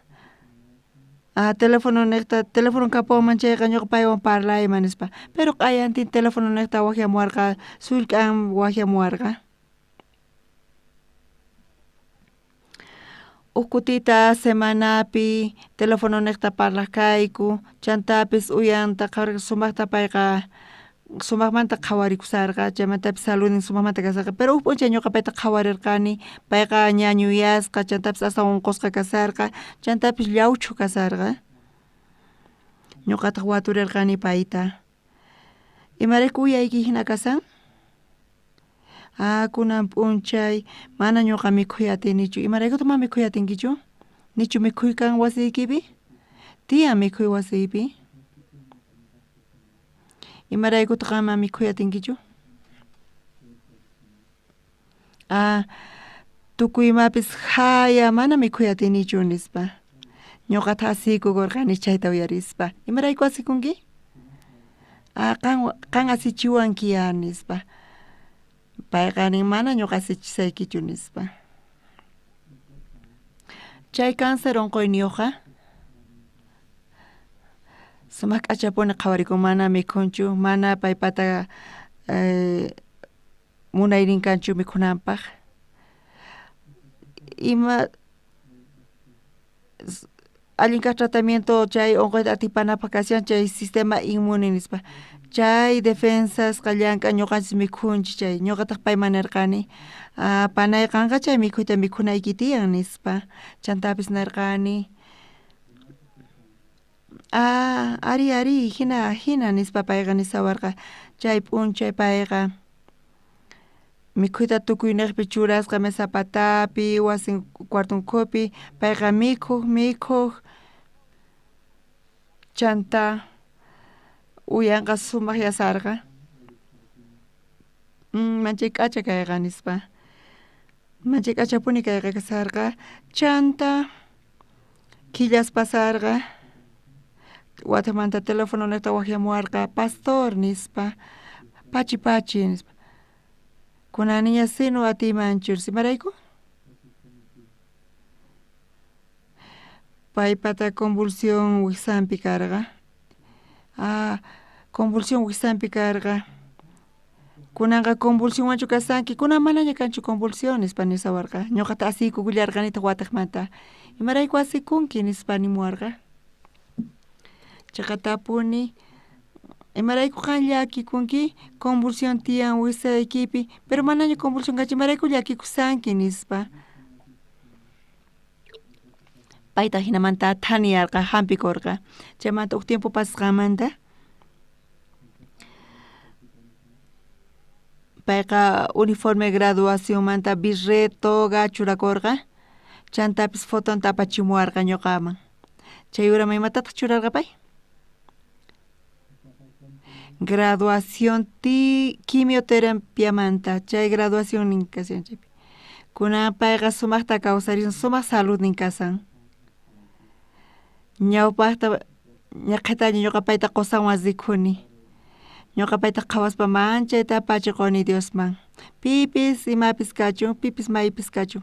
teléfono niqta teléfono kapuwanman chayqa ñuqa paywan parlayman nispa pero q'ayantin teléfono niqta waqyamuwarqa sullk'an waqyamuwarqa. Uj kutita semanapi teléfono niqta parlaq kayku chantapis uyanta sumaqta payqa sumaqmanta qhawarikusharqa chaymantapis saludnin sumaqmanta kasharqa pero uj p'unchay ñuqa payta qhawarirqani payqa ñañuyasqa chantapis astawan unqusqa kasharqa chantapis llawchu kasharqa ñuqataq waturirqani payta imarayku uyayki hina kashan kunan p'unchay mana ñuqa mikhuy atinichu imaraykutaq mana mikhuy atinkichu nichu mikhuy kan wasiykipi tiyan mikhuy wasiypi Imaraykutaq qan mana mikhuy atinkichu? Ah, tukuy imapis jaya mana mikhuy atinichu nispa. Ñuqataq asiykukurqani chayta uyarispa. Imarayku asikunki? Ah, qan qan asichiwanki ya nispa. Payqa nin mana ñuqa asichisaykichu nispa. Chay cáncer unquyniyuqqa sumaq k'achapuni qhawarikun mana mikhunchu mana paypata munaynin kanchu mikhunanpaq. Ima allin kaq tratamiento chay unquyta atipanapaq kashan chay sistema inmune nispa. Chay defensasqa llank'an ñuqanchis mikhunchik chay ñuqataq payman nirqani ah panay qanqa chay mikhuyta mikhunayki tiyan nispa. Chantapis nirqani ah ari ari hina hina nispa payqa nisawarqa chay p'unchay payqa mikhuyta tukuyniqpi churasqa mesa patapi wasin cuarto ukhupi payqa mikhuq mikhuq chanta uyanqa sumaq yasarqa manchay k'acha kayqa nispa manchay k'achapuni kayqa kasarqa chanta killas pasarqa watamanta telefononejta waqyamuwarqa pastor nispa pachi pachi nispa kunan niña sino atiymanchu imarayku paypata convulsión wijsanpi karqa ah convulsión wijsanpi karqa kunanqa convulsionwanchu kasanki kunan manaña kanchu convulsión nispa nisawarqa ñuqata asiykukullarqanitaq wataqmanta imarayku asikunki nispa nimuwarqa chaqatapuni imarayku qan llakikunki convulsión tiyan wijsaykipi pero manaña convulsión kanchu imarayku llakikushanki nispa paytaq hinamanta thaniyarqa hampikurqa chaymanta huk tiempo pasasqanmanta payqa uniforme graduacionmanta birret toga churakurqa chantapis fotonta apachimuwarqa ñuqaman chay uraman imatataq churarqa pay graduación ti quimioterapiamanta chay graduacionnin kashan chaypi kunan payqa sumaqta kawsarin sumaq saludnin kasan ñawpaqta ñaqhataña ñuqa payta qusanwan rikuni ñuqa payta qhawaspa manchayta pachiquni Diosman pipis imapis kachun pipis maypis kachun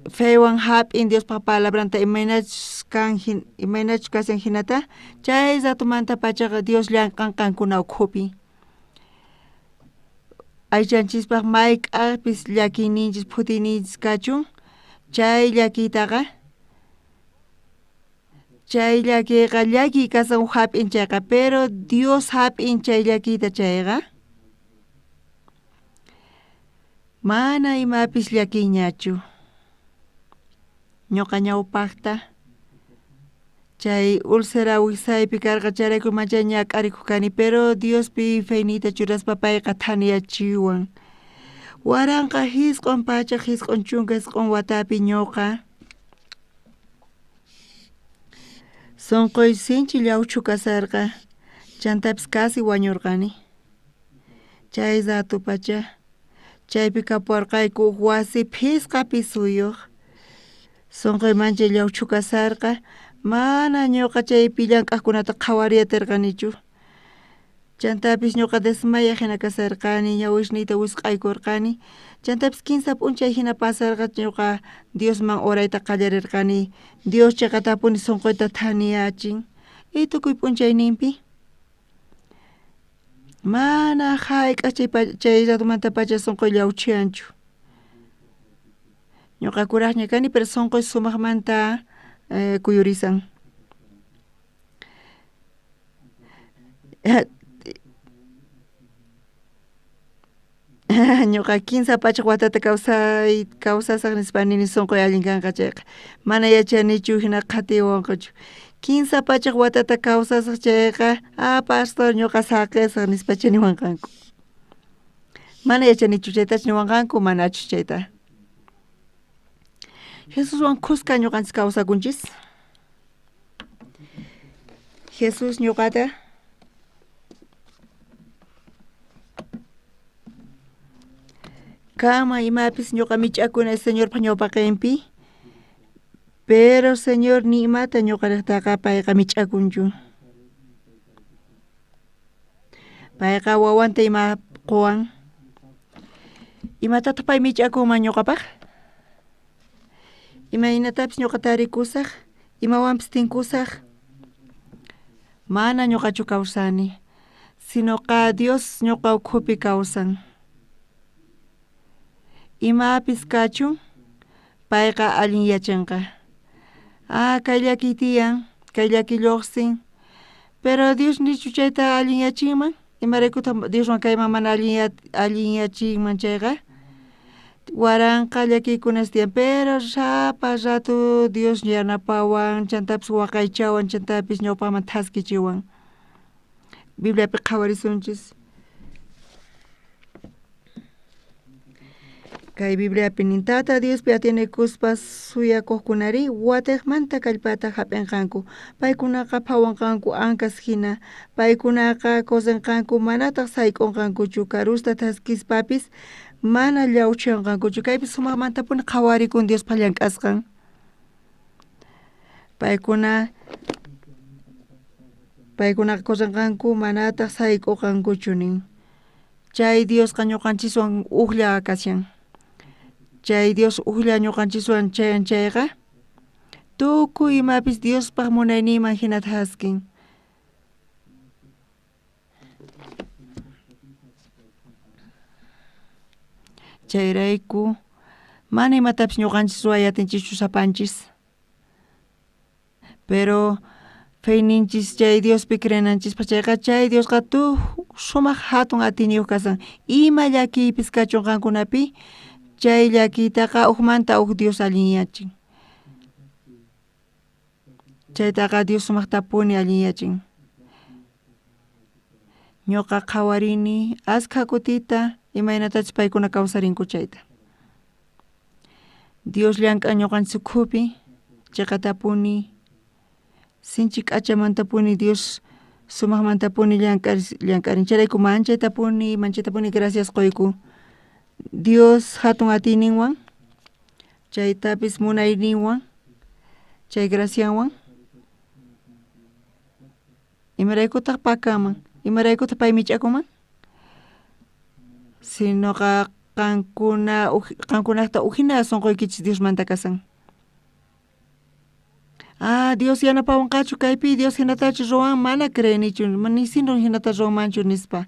fewan hap'in Diospaq palabranta imaynachus kan imaynachus kashan hinata chay ratomanta pachaqa Dios llank'an qankuna ukhupi aychanchispaq mayk'aqpis llakiyninchis phutiyninchis kachun chay llakiytaqa chay llakiyqa llakiy kasan hap'in chayqa pero Dios hap'in chay llakiyta chayqa mana imapis llakiyñachu ñuqa ñawpaqta chay ulcera wijsaypi karqa chayrayku manchay ñak'arikuq kani pero Diospi feyniyta churaspa payqa thaniyachiwan 1999 watapi ñuqa sunquy sinchi llawchu kasarqa chantapis casi wañurqani chay rato pacha chaypi kapuwarqayku huk wasi phisqa pisuyuq sunquy manchay llawchu kasarqa mana ñuqa chaypi llank'aqkunata qhawariy atirqanichu chantapis ñuqa desmayaq hina kasarqani ñawisniyta wisq'aykurqani chantapis kinsa p'unchay hina pasarqa ñuqa Diosman orayta qallarirqani Dios chiqatapuni sunquyta thaniyachin y tukuy p'unchayninpi mana hayk'aq chay chay ratomantapacha sunquy llawchiyanchu ñuqa kuraqña kani pero sunquy sumaqmanta kuyurisan ñuqa 300 watata kawsay kawsasaq nispa nini sunquy allin kanqa chayqa mana yachanichu hina qhatiwanqachu 300 watata kawsasaq chayqa ah pastor ñuqa saqisaq nispacha niwanqanku mana yachanichu chaytachu niwanqanku manachu chayta Jesuswan khuska ñuqanchis kawsakunchis Jesús ñuqata Kanman imapis ñuqa mich'akuna Señorpa ñawpaqenpi, pero Señor ni imata ñuqarejtaqa payqa mich'akunchu. Payqa wawanta ima qowan. Imatataq pay mich'akunman ñuqapaq? Imaynatapis ñuqa tarikusaq, imawanpis tinkusaq, mana ñuqachu kawsani, sinoqa Dios ñuqa ukhupi kawsan. Imapis kachun, payqa allin yachanqa. Ah, kay llakiy tiyan, kay llakiy lluqsin, pero Dios nichu chayta allin yachinman? Imaraykutaq Dioswan kayman mana allinyachinman chayqa? Waranqa llakiykunas tiyan, pero sapa rato Dios yanapawan, chantapis waqaychawan, chantapis ñawpaqman thaskichiwan. Bibliapi qhawarisunchis. Kay Bibliapi nin, Tata Diospi atienekuspa suyakuqkunari watejmanta kallpata hap'inqanku, paykunaqa phawanqanku ankas hina, paykunaqa correnqanku manataq sayk'unqankuchu, karusta thaskispapis mana llawchanqankuchu. Kaypi sumaqmantapuni qhawarikun Diospa llank'asqan. Paykunaqa correnqanku manataq sayk'uqankuchu nin. Chay Diosqa ñuqanchiswan ujlla kashan. Chay Dios ujlla ñuqanchiswan chayan chayqa, tukuy imapis Diospaq munayninman hina thaskin. Chayrayku mana imatapis ñuqanchis ruway atinchischu sapanchis. Pero feyninchis chay Diospi creenanchispaq chayqa, chay Diosqa sumaq hatun atiyniyuq kasan. Ima llakiypis kachun qankunapi, chay llakiytaqa ujmanta uj Dios allinyachin. Chaytaqa Dios sumaqtapuni allinyachin. Ñuqa qhawarini askha kutita imaynatachus paykuna kawsarinku chayta. Dios llank'an ñuqanchis ukhupi, chiqatapuni, sinchi k'achamantapuni Dios sumaqmantapuni llank'arin. Chayrayku manchaytapuni gracias qoyku. Dios hatun atiyninwan, chaytapis munayninwan, chay gracianwan. Imaraykutaq pakanman? Imaraykutaq pay mich'akunman? Sinoqa qankunaqta ujina sunquykichis Diosmanta kasan. Ah, Dios yanapawanqachu kaypi, Dios hinatachu ruwan, mana creenichu, ni sino hinata ruwanmanchu nispa.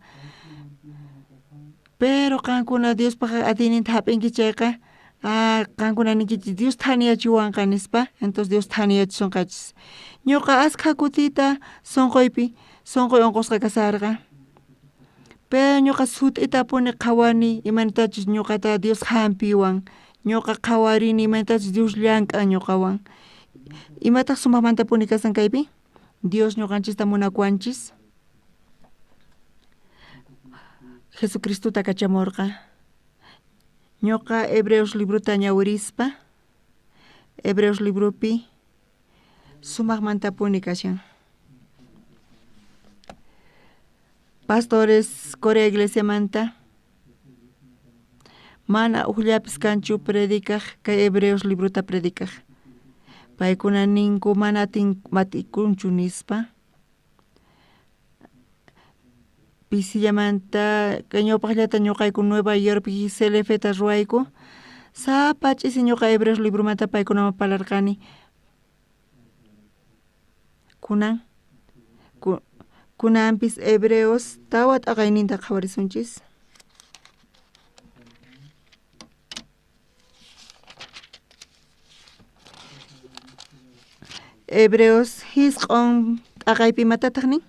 Pero qankuna Diospaq atiyninta hap'inki chayqa, ah, qankuna ninkichis Dios thaniyachiwanqa nispa, entonces Dios thaniyachisunqachis. Ñuqa askha kutita sunquypi, sunquy unqusqa kasarqa. Pero ñuqa sut'itapuni qhawani imaynatachus ñuqata Dios hampiwan, ñuqa qhawarini imaynatachus Dios llank'an ñuqawan. Imataq sumaqmantapuni kasan kaypi? Dios ñuqanchista munakuwanchis. Jesucristota kachamurqa. Ñuqa Hebreos librota ñawirispa, Hebreos libropi sumaqmantapuni kashan. Pastores Corea iglesiamanta mana ujllapis kanchu predicaj, kay Hebreos librota predicaj. Paykuna ninku mana matikunchu nispa. Pisillamanta kay ñawpaqllata ñuqayku Nueva Yorkpi CLFta ruwayku, sapa ch'isi ñuqa Hebreos libromanta paykunaman parlarqani. Kunanpis Hebreos tawa t'aqayninta qhawarisunchis. Hebreos 9 t'aqaypi imatataq nin?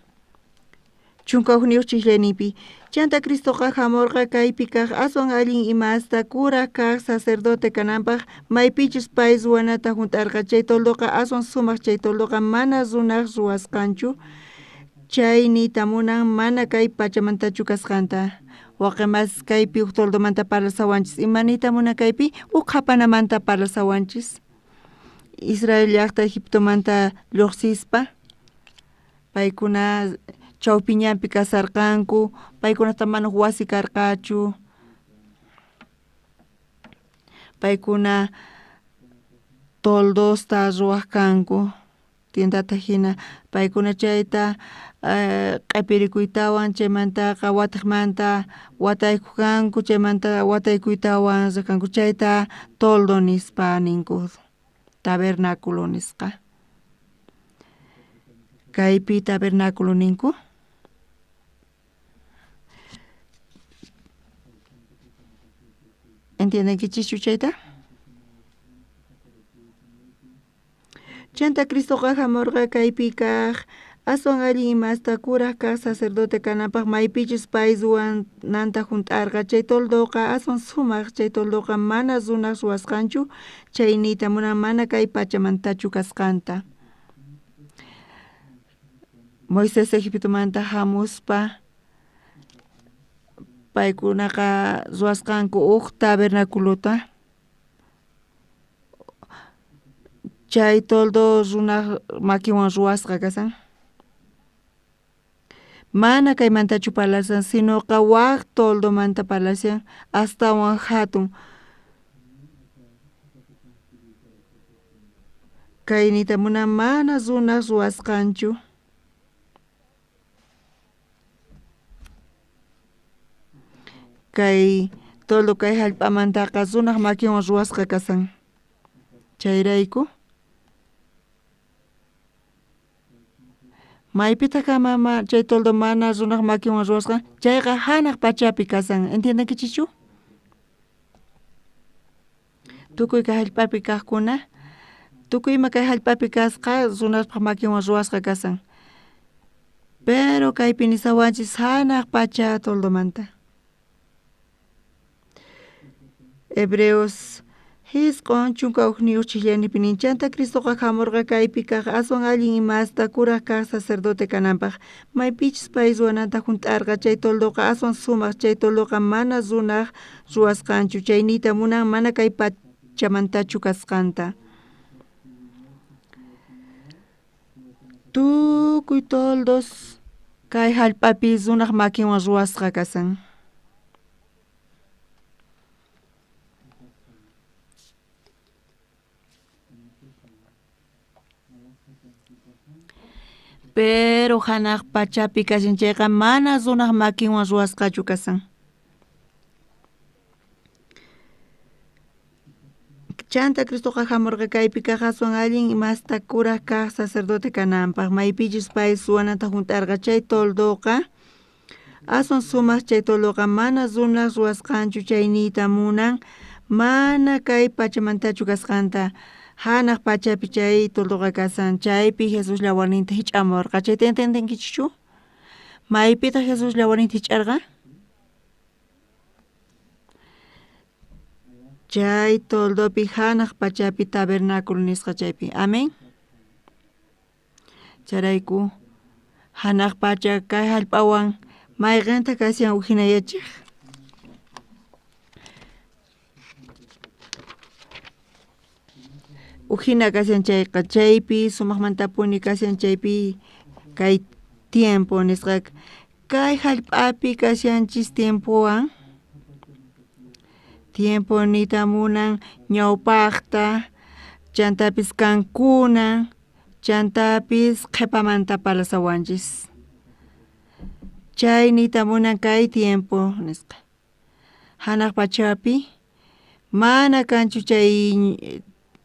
11 chislayninpi. Chanta Cristoqa hamurqa kaypi kaq aswan allin imasta kuraj kaq sacerdote kananpaq, maypichus pay ruwanata hunt'arqa. Chay toldoqa aswan sumaq, chay toldoqa mana runaq ruwasqanchu, chay niyta munan mana kay pachamantachu kasqanta. Waqi mas kaypi uj toldomanta parlasawanchis. Ima niyta munan kaypi? Uj qhapanamanta parlasawanchis. Israel llaqta Egiptomanta lluqsispa, paykuna chawpi ñanpi kasarqanku, paykunata mana wasi karqachu. Paykuna toldosta ruwaj kanku tiendata jina paykuna chayta q'epirikuytawan chaymantaqa watejmanta wataykuj kanku chaymanta wataykuytawan rej kanku chayta toldo nispa ninku tabernáculo nisqa. Kaypi tabernáculo ninku. Entiendenkichischu chayta? Chanta Cristoqa jamorqa kaypi kaj aswan allin imasta kuraj kaj sacerdote kananpaj maypichus pay ruwananta junt'arqa chay toldoqa aswan sumaj chay toldoqa mana runaj ruwasqanchu chay niyta munan mana kay pachamantachu kasqanta. Moisés Egiptomanta jamuspa paykunaqa ruwasqanku uj tabernaculota chay toldo runaj makinwan ruwasqa kashan. Mana kaymantachu parlashan sinoqa waj toldomanta parlashan astawan jatun. Kay niyta munan mana runaj ruwasqanchu. Kay toldo kay jallp'amantaqa runaj makinwan ruwasqa kashan. Chayrayku maypitaq kanman chay toldo mana runaj makinwan ruwasqa chayqa janaj pachapi kashan. Entiendenkichischu? Tukuy kay jallp'api kajkuna tukuy ima kay jallp'api kasqa runaspaj makinwan ruwasqa kashan. Pero kaypi nisawanchis janaj pacha toldomanta. Hebreos 91 chijllayninpi nin chanta Cristoqa jamorqa kaypi kaj aswan allin imasta kuraj kaj sacerdote kananpaj maypichus pay ruwananta junt'arqa chay toldoqa aswan sumaj chay toldoqa mana runaj ruwasqanchu chay niyta munan mana kay pachamantachu kasqanta. Tukuy toldos kay jallp'api runaj makinwan ruwasqa kashan. Pero janaj pachapi kashan chayqa mana runaj makinwan ruwasqachu kashan. Chanta Cristoqa jamorqa kaypi kaj aswan allin imasta kuraj kaj sacerdote kananpaj maypichus pay ruwananta junt'arqa chay toldoqa aswan sumaj chay toldoqa mana runaj ruwasqanchu chay niyta munan mana kay pachamantachu kasqanta. Janaj pachapi chay toldoqa kashan chaypi Jesús llawarninta jich'amorqa chayta entiendenkichischu? Maypitaq Jesús llawarninta jich'arqa? Chay toldopi janaj pachapi tabernáculo nisqa chaypi. Amén. Chayrayku janaj pacha kay jallp'awan mayqenta kashan ujinayachej. Ujina kashan chayqa chaypi sumajmantapuni kashan chaypi kay tiempo nisqa kay jallp'api kashanchis tiempowan tiempo niyta munan ñawpajta chantapis kankuna chantapis qhepamanta parlasawanchis chay niyta munan kay tiempo nisqa janaj pachapi mana kanchu chay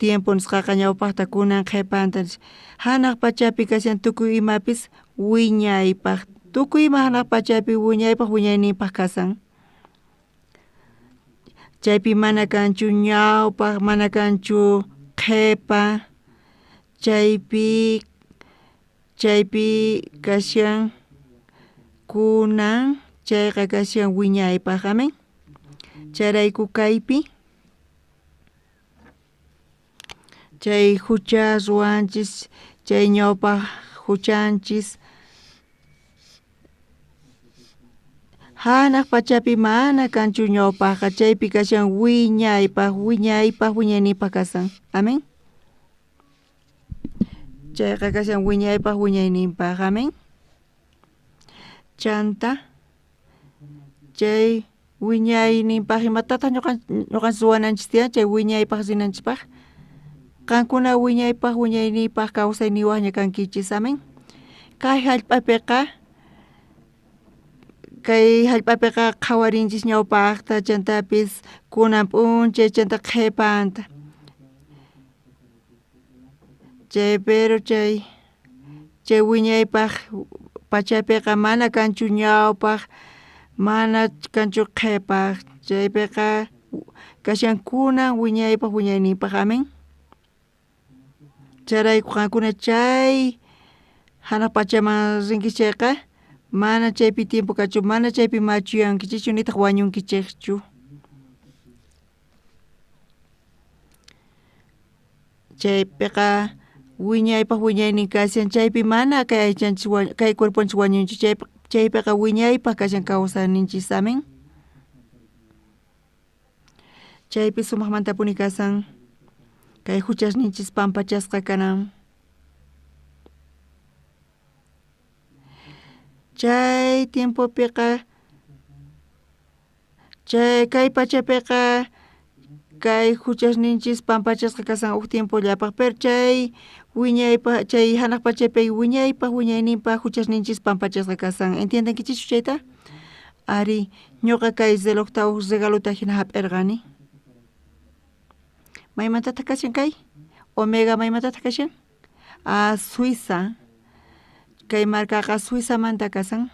tiempo nisqaqa ñawpajta kunan qhepanta janaj pachapi kashan tukuy imapis wiñaypaj tukuy ima janaj pachapi wiñaypaj wiñayninpaj kashan. Chaypi mana kanchu ñawpaj mana kanchu qhepa chaypi chaypi kashan kunan chayqa kashan wiñaypaj. Amén. Chayrayku kaypi chay jucha ruwanchis chay ñawpaj juchanchis janaj pachapi mana kanchu ñawpajqa chaypi kashan wiñaypaj wiñaypaj wiñayninpaj kashan. Amén. Chayqa kashan wiñaypaj wiñayninpaj. Amén. Chanta chay Wiñayninpaj imatataj ñoqanchis ruwananchis tiyan chay wiñaypaj rinanchispaj? Qankuna wiñaypaj wiñayniypaj kawsayniywanña kankichis, amén. Kay jallp'apiqa qhawarinchis ñawpajta chantapis kunan p'unchay chanta qhepanta. Chay pero chay wiñaypaj pachapiqa mana kanchu ñawpaj, mana kanchu qhepaj, chaypiqa kashan kunan wiñaypaj wiñayninpaj, amén. Chayrayku qankuna chay janaj pachaman rinkichis chayqa mana chaypi tiempo kanchu, mana chaypi machuyankichischu nitaq wañunkichejchu. Chaypiqa wiñaypaj wiñaynin kashan, chaypi mana kay aychanchis kay cuerponchis wañunchu, chaypiqa wiñaypaj kashan kawsayninchis, amén. Chaypi sumajmantapuni kasan kay juchasninchis pampachasqa kanan. Chay tiempopiqa chay kay pachapiqa kay juchasninchis pampachasqa kasan uj tiempollapaj, pero chay wiñaypaj chay janaj pachapi wiñaypaj wiñayninpaj juchasninchis pampachasqa kasan. ¿Entiendenkichischu chayta? Ari, ñuqa kay relojta uj regalota hina hap'irqani. Maymantataq kashan kay? Omega maymantataq kashan? Ah, Suiza. Kay markaqa Suizamanta kasan.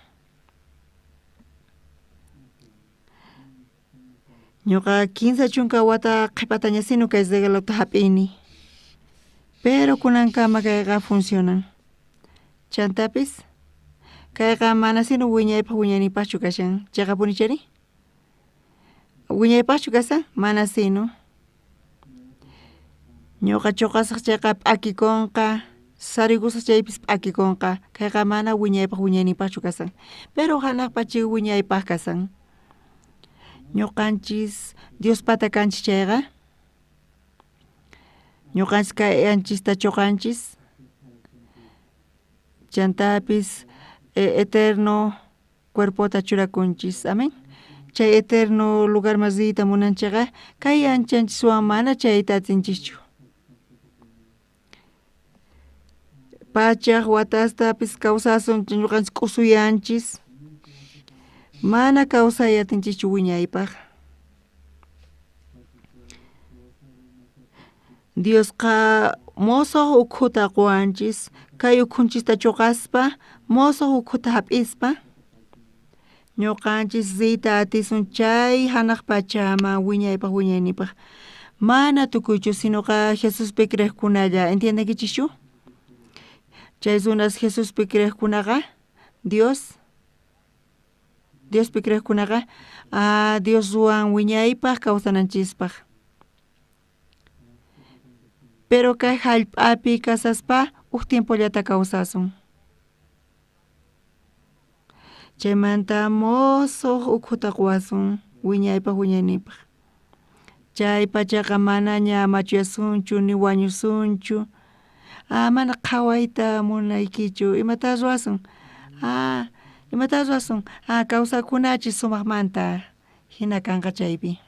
Ñuqa 30 wata qhipataña sino kay regalota hap'ini. Pero kunankama kayqa funcionan. Chantapis kayqa mana sino wiñaypaj wiñaynipaqchu kashan. Chayqapunichari? Wiñaypaqchu kasan? Mana sino. Ñuqa chuqasaq chayqa p'akikunqa, sariykusaq chaypis p'akikunqa. Kayqa mana wiñaypaj wiñaynipaqchu kasan. Pero hanaq pacha wiñaypaq kasan. Ñuqanchis Diospata kanchis chayqa ñuqanchis kay anchista chuqanchis chantapis eterno cuerpota churakunchis, amén. Chay eterno lugarman riyta munanchikqa kay anchanchiswan mana chayta atinchischu. Pachaj watastapis kawsasun ñuqanchis k'usuyanchis mana kawsay atinchischu wiñaypaj. Diosqa mosoq ukhuta quwanchis kay ukhunchista chuqaspa mosoq ukhuta hap'ispa ñuqanchis riyta atisun chay hanaq pachaman wiñaypaj wiñaynipaj. Mana tukuychu sinoqa Jesuspi creeqkunalla, ¿entiendenkichischu? Chay runas Jesuspi creeqkunaqa Diospi creeqkunaqa Dios ruwan wiñaypaj kawsananchispaj. Pero kay hallp'api kasaspa uj tiempollata kawsasun. Chaymanta mosoq ukhuta quwasun wiñaypaj wiñaynipaj. Chay pachaqa manaña machuyasunchu ni wañusunchu. Ah, mana qhawayta munaykichu, imata ruwasun? Ah, imata ruwasun? Ah, kawsakunachis sumaqmanta hina kanqa chaypi.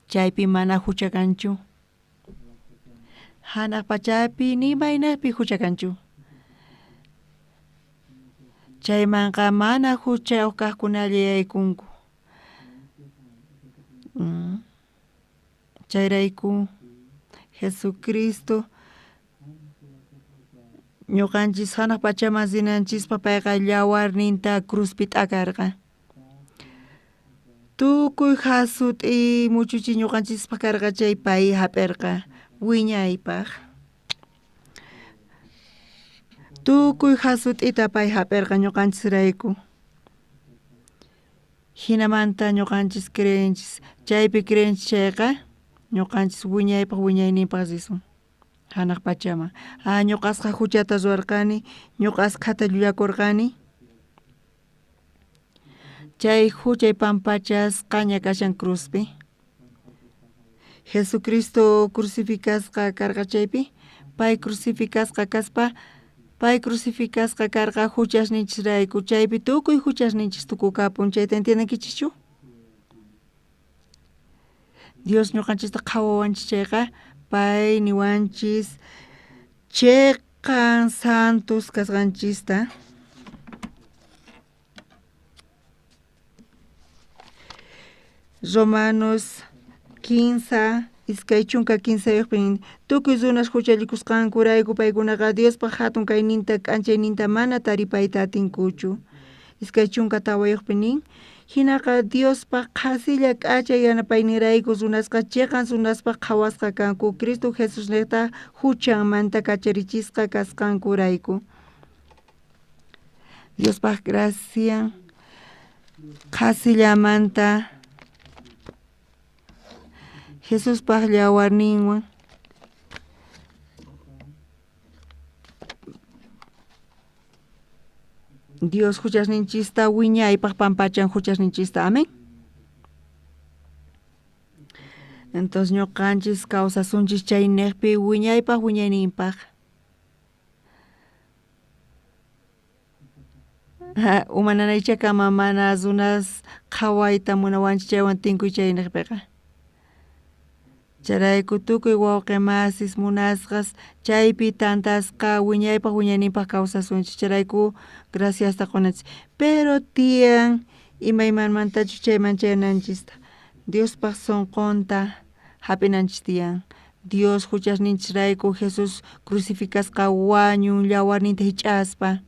Chaypi mana hucha kanchu. Hanaq pachapi ni maynaqpi hucha kanchu. Chaymanqa mana huchayuq kaqkunalla yaykunku. Chayrayku Jesucristo ñuqanchis hanaq pachaman rinanchispaq payqa llawarninta cruzpi t'akarqa. Tukuy jasut'i muchuchi ñuqanchispaq karqa chay pay hap'irqa wiñaypaq. Tukuy jasut'ita pay hap'irqa ñuqanchisrayku. Hinamanta ñuqanchis creenchis, chaypi creenchis chayqa ñuqanchis wiñaypaq wiñayninpaq risun hanaq pachaman. Ah, ñuqasqa huchata ruwarqani, ñuqa askhata llullakurqani. Chay huchay pampachasqaña kashan cruzpi. Jesucristo crucificasqa karqa chaypi, pay crucificasqa kaspa Pay crucificasqa karqa juchasninchisrayku, chaypi tukuy juchasninchis tukukapun. Chayta entiendenkichischu? Dios ñuqanchista qhawawanchis chayqa, pay niwanchis cheqan santos kasqanchista. Romanos 15 23 tukuy runas juchallikusqankurayku paykunaqa Diospaj jatun kayninta k'anchayninta mana taripayta atinkuchu. 24 nin, jinaqa Diospaj qhasilla k'acha yanapayninrayku runasqa cheqan runaspaj qhawasqa kanku Cristo Jesusnejta juchanmanta kacharichisqa kasqankurayku. Diospaj gracia qhasillamanta Jesuspaj llawarninwan Dios juchasninchista wiñaypaj pampachan juchasninchista. Amén. Entonces ñuqanchis kawsasunchis chaynejpi wiñaypaj wiñayninpaj. Uma nanaychakama mana runas qhawayta munawanchis chaywan tinkuy chaynejpiqa. Chayrayku tukuy wawqi masis munasqas chaypi tantasqa wiñaypaj wiñayninpaj kawsasunchis. Chayrayku graciasta qunanchis. Pero tiyan imaymanmantachus chayman chayananchista. Diospaj sunqunta hap'inanchis tiyan. Dios juchasninchisrayku Jesús crucificasqa wañun llawarninta hich'aspa.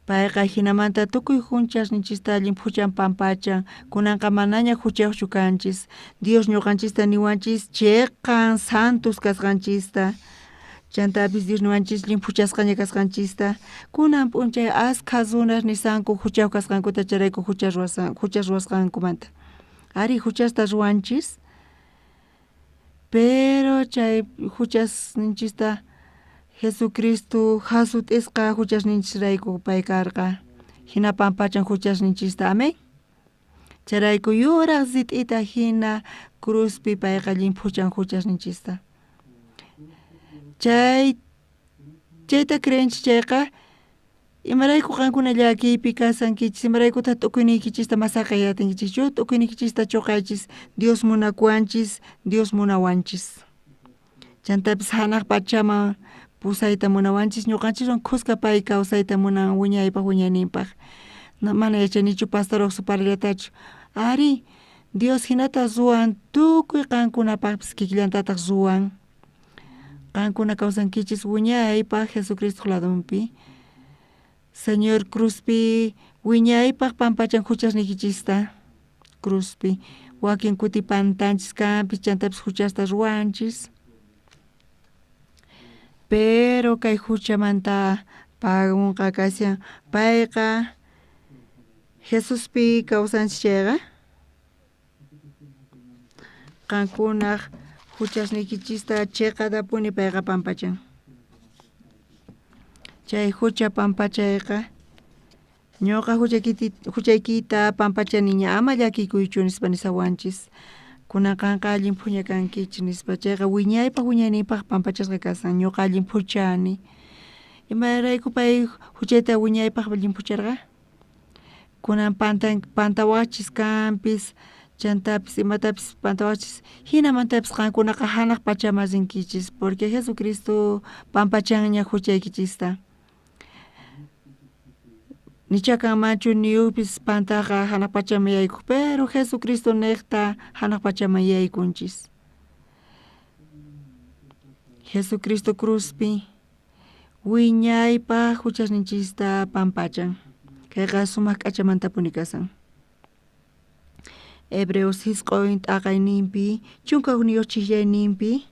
Payqa jinamanta tukuy juchasninchista llimphuchan pampachan. Kunanqa manaña juchayuqchu kanchis. Dios ñuqanchista niwanchis cheqan santos kasqanchista. Chantapis Dios niwanchis llimphuchasqaña kasqanchista. Kunan p'unchay askha runas nisanku juchayuq kasqankuta chayrayku juchas ruwasqankumanta. Ari juchasta ruwanchis, pero chay juchasninchista Jesucristo jasut'isqa juchasninchisrayku pay karqa. Hina pampachan juchasninchista. Amén. Chayrayku yuraq rit'ita hina cruzpi payqa llimphuchan juchasninchista. Chayta creenchis chayqa imarayku qankuna llakiypi kasankichis, imaraykutaq t'ukuyniykichista masaqay atinkichischu, t'ukuyniykichista chuqaychis. Dios munakuwanchis, Dios munawanchis. Chantapis hanaq pachaman pusayta munawanchis, ñuqanchiswan khuska pay kawsayta munan wiñaypaj wiñayninpaj. Mana yachanichu pastor parallatachu. Ari, Dios hinata ruwan tukuy qankunapajpis kikillantataq ruwan. Qankuna kawsankichis wiñaypaj Jesucristo ladunpi. Señor cruzpi wiñaypaj pampachan juchasniykichista cruzpi. Wakin kuti pantanchis kanpis chantapis juchasta ruwanchis. Pero kay juchamanta pagunqa kashan payqa Jesuspi kawsanchis chayqa qankunaj juchasniykichista cheqatapuni payqa pampachan. Chay jucha pampachayqa ñuqa juchaykita pampachaniña ama llakikuychu nispa nisawanchis. Kunan qanqa allinphuña kankichis nispa chayqa wiñaypaj wiñayninpaj pampachasqa kasan ñuqa allinphuchani. Imarayku pay juchayta wiñaypaj llimphucharqa? Kunan pantawachis kanpis chantapis imatapis pantawachis hinamantapis qankunaqa hanaq pachaman rinkichis porque Jesucristo pampachanña juchaykichista. Nicha kanmanchu niyupis pantaqa hanaq pachaman yaykuq, pero Jesucristo niqta hanaq pachaman yaykunchis. Jesucristo cruzpi wiñaypaj juchasninchista pampachan. Kayqa sumaq k'achamantapuni kasan. Hebreos 9 t'aqayninpi 11 chijllayninpi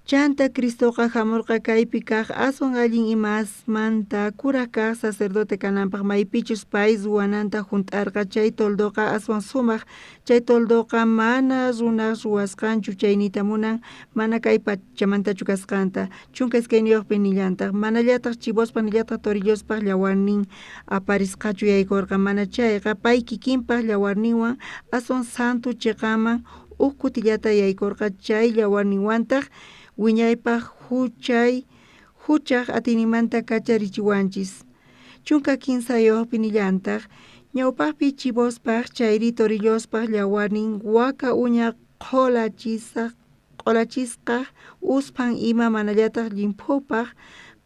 Chanta Cristoqa hamurqa kaypi kaq aswan allin imasmanta kuraj kaq sacerdote kananpaq maypichus pay ruwananta hunt'arqa chay toldoqa aswan sumaq chay toldoqa mana runaq ruwasqanchu chaynita munan mana kay pachamantachu kasqanta 12 nillantaq manallataq chivospaq nillataq torillospaq llawarnin aparisqachu yaykurqa mana chayqa pay kikinpaq llawarninwan aswan santo chiqaman huk kutillata yaykurqa chay llawarninwantaq wiñaypaq Juchaj atiyninmanta kacharichiwanchis. 13pi nillantaj, ñawpajpi chivospaj chayri torillospaj llawarnin waka uña q'olachisqaj usphan ima manallataj llimphupaj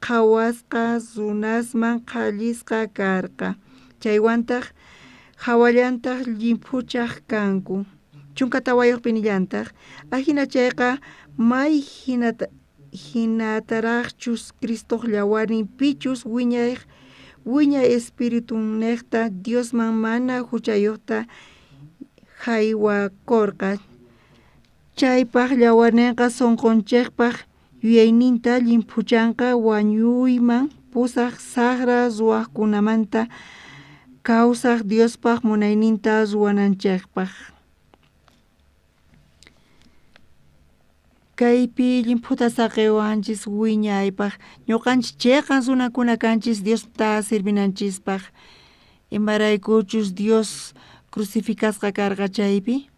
qhawasqa runasman qhallisqa karqa, chaywantaj jawallantaj llimphuchaj kanku. 14pi nillantaj, ajina chayqa may jinatarajchus Cristoj llawarnin pichus wiñay espiritunnejta Diosman mana juchayojta jaywakorqa, chaypaj llawarnenqa sonqonchejpaj yuyayninta llimphuchanqa wañuyman pusaj sajra ruwajkunamanta kawsaj Diospaj munayninta ruwananchejpaj. Kaypi llimphuta saqewanchis wiñaypaj ñuqanchis cheqan runakuna kanchis Diosta sirvinanchispaj, imaraykuchus Dios crucificasqa karqa chaypi,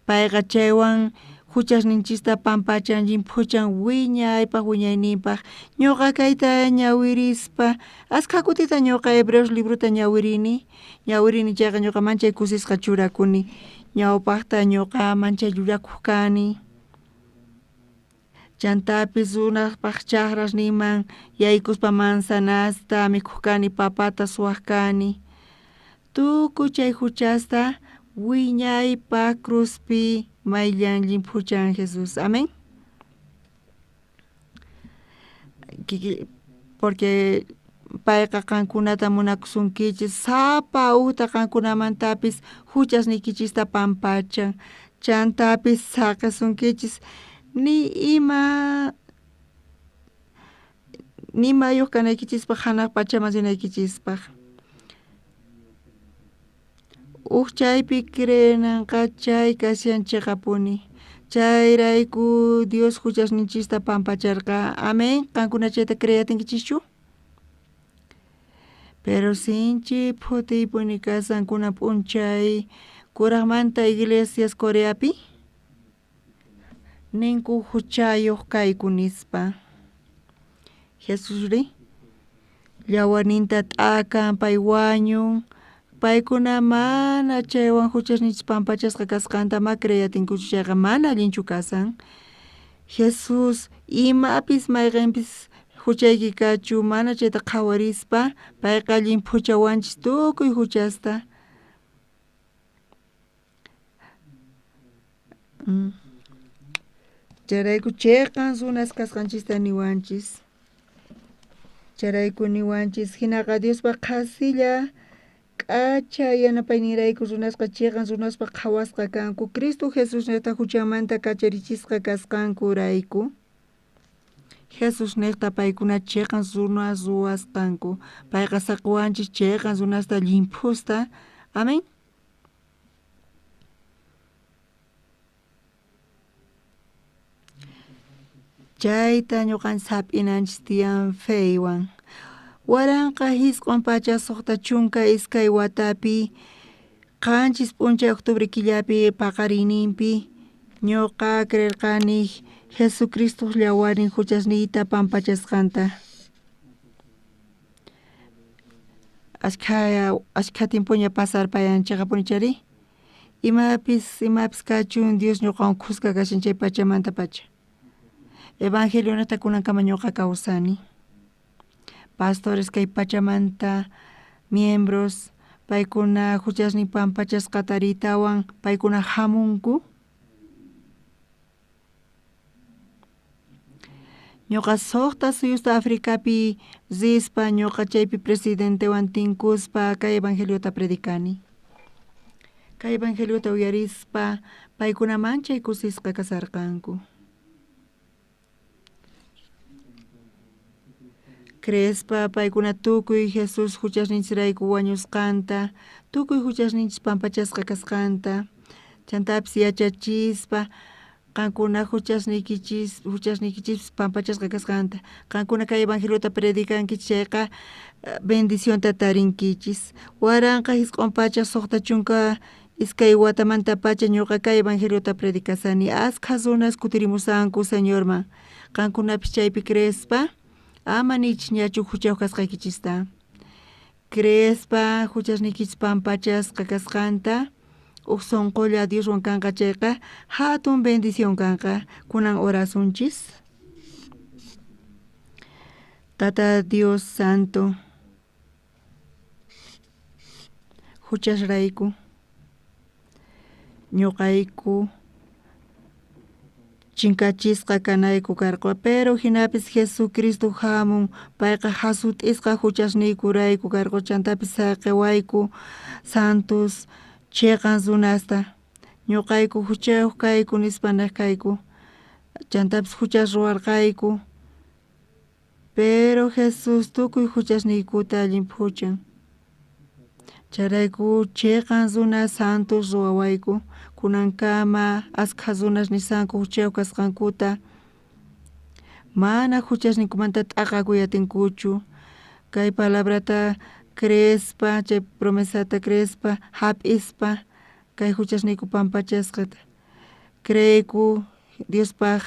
payqa chaywan juchasninchista pampachan llimphuchan wiñaypaj wiñayninpaj. Ñuqa kayta ñawirispa askha kutita ñuqa Hebreos librota ñawirini, chayqa ñuqa manchay kusisqa churakuni, ñawpajta ñuqa manchay llullakuj kani, chantapis runapaj chajrasninman yaykuspa manzanasta mikhuj kani, papata suwaj kani, tukuy chay juchasta wiñaypaj cruzpi mayllan llimphuchan Jesús. Amén. Porque payqa qankunata munakusunkichis, sapa ujta qankunamantapis juchasniykichista pampachan, chantapis saqesunkichis ni ima nimayuq kanaykichispaj janaj pachaman rinaykichispaj. Uj chaypi creenanqa chay kashan cheqapuni, chayrayku Dios juchasninchista pampacharqa. Amén. Qankuna chayta creeyatinkichishchu? Pero sinchi phutiypuni kasan kunan p'unchay kurajmanta iglesias Coreapi ninku juchayuq kayku nispa. Jesusri llawarninta t'akan, pay wañun, paykuna mana chaywan juchasninchis pampachasqa kasqanta ma creeyatinkuchu, chayqa mana allinchu kasan. Jesús imapis mayqenpis juchayki kachu mana chayta qhawarispa payqa llimphuchawanchis tukuy juchasta. Chayrayku cheqan runas kasqanchista niwanchis. Chayrayku niwanchis jinaqa Diospaj qhasilla k'acha yanapayninrayku runasqa cheqan runaspaj qhawasqa kanku Cristo Jesusnejta juchamanta kacharichisqa kasqankurayku. Jesusnejta paykuna cheqan runas ruwasqanku, payqa saqewanchis cheqan runasta llimphusta. Amén. Chayta ñuqanchis hap'inanchis tiyan feywan. 1962 watapi 7 p'unchay octubre killapi paqarinninpi ñuqa creerqani Jesucristoj llawarnin juchasniyta pampachasqanta. Ashkha tiempoña pasarpayan cheqapuni chari, imapis kachun Dios ñuqawan khuska kashan chay pachamanta pacha. Evangelionata kunankama ñuqa kawsani. Pastores kay pachamanta miembros paykuna juchasnin pampachasqa taritawan paykuna hamunku. Ñuqa 6 suyusta Africapi rispa ñuqa chaypi presidentewan tinkuspa kay evangeliota predicani. Kay evangeliota uyarispa paykuna manchay kusisqa kasarqanku. Creespa paykuna tukuy Jesús juchasninchirayku wañusqanta, tukuy juchasninchis pampachasqa kasqanta, chantapis yachachispa qankuna juchasniykichis pampachasqa kasqanta, qankuna kay evangeliota predicankichis chayqa bendicionta tarinkichis. 1962 watamantapacha ñuqa kay evangeliota predicasani, askha runas kutirimusanku Señorman, qankunapis chaypi creespa Ama niychisñachu juchayoj kasqaykichista. Creespa juchasniykichis pampachasqa kasqanta, uj sonqolla Dioswan kanqa chayqa hatun bendición kanqa. Kunan orasunchis. Tata Dios Santo, juchasrayku, ñuqayku chinkachisqa kanayku karqa, pero jinapis Jesucristo hamun, payqa jasut'isqa juchasniykurayku karqa, chantapis saqiwayku santos chiqan runasta, ñuqayku juchayuq kayku nispa nej kayku, chantapis juchas ruwarqayku, pero Jesús tukuy juchasniykuta llimphuchan. Chayrayku chiqan runas santos ruwawayku, kunankama askha runas nisanku juchayuq kasqankuta, mana juchasninkumanta t'aqakuy atinkuchu, kay palabrata creespa, chay promesata creespa, hap'ispa, kay juchasniyku pampachasqata, creeyku Diospaj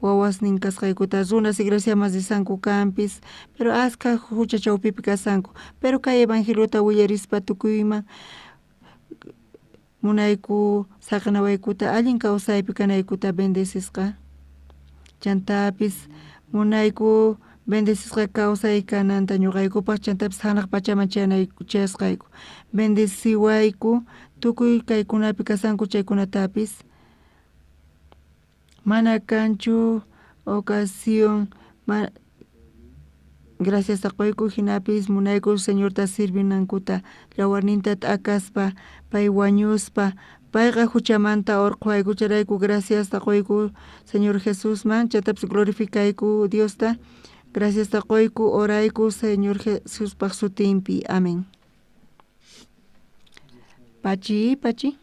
wawasnin kasqaykuta, runas iglesiaman risanku kanpis, pero askha jucha chawpipi kasanku, pero kay evangeliota willarispa tukuyman munayku saqinawaykuta allin kawsaypi kanaykuta bendecisqa, chantapis munayku bendecisqa kawsay kananta ñuqaykupaq, chantapis hanaq pachaman chayasqayku, bendeciwayku tukuy kaykunapi kasanku chaykunatapis, mana kanchu ocasión graciasta quyku jinapis munayku Señorta sirvinankuta, yawarninta t'akaspa, pay wañuspa, payqa juchamanta urqhuwayku, chayrayku graciasta quyku Señor Jesusman, chantapis glorificayku Diosta, graciasta quyku, orayku Señor Jesuspaj sutinpi, amén. Pachi, pachi.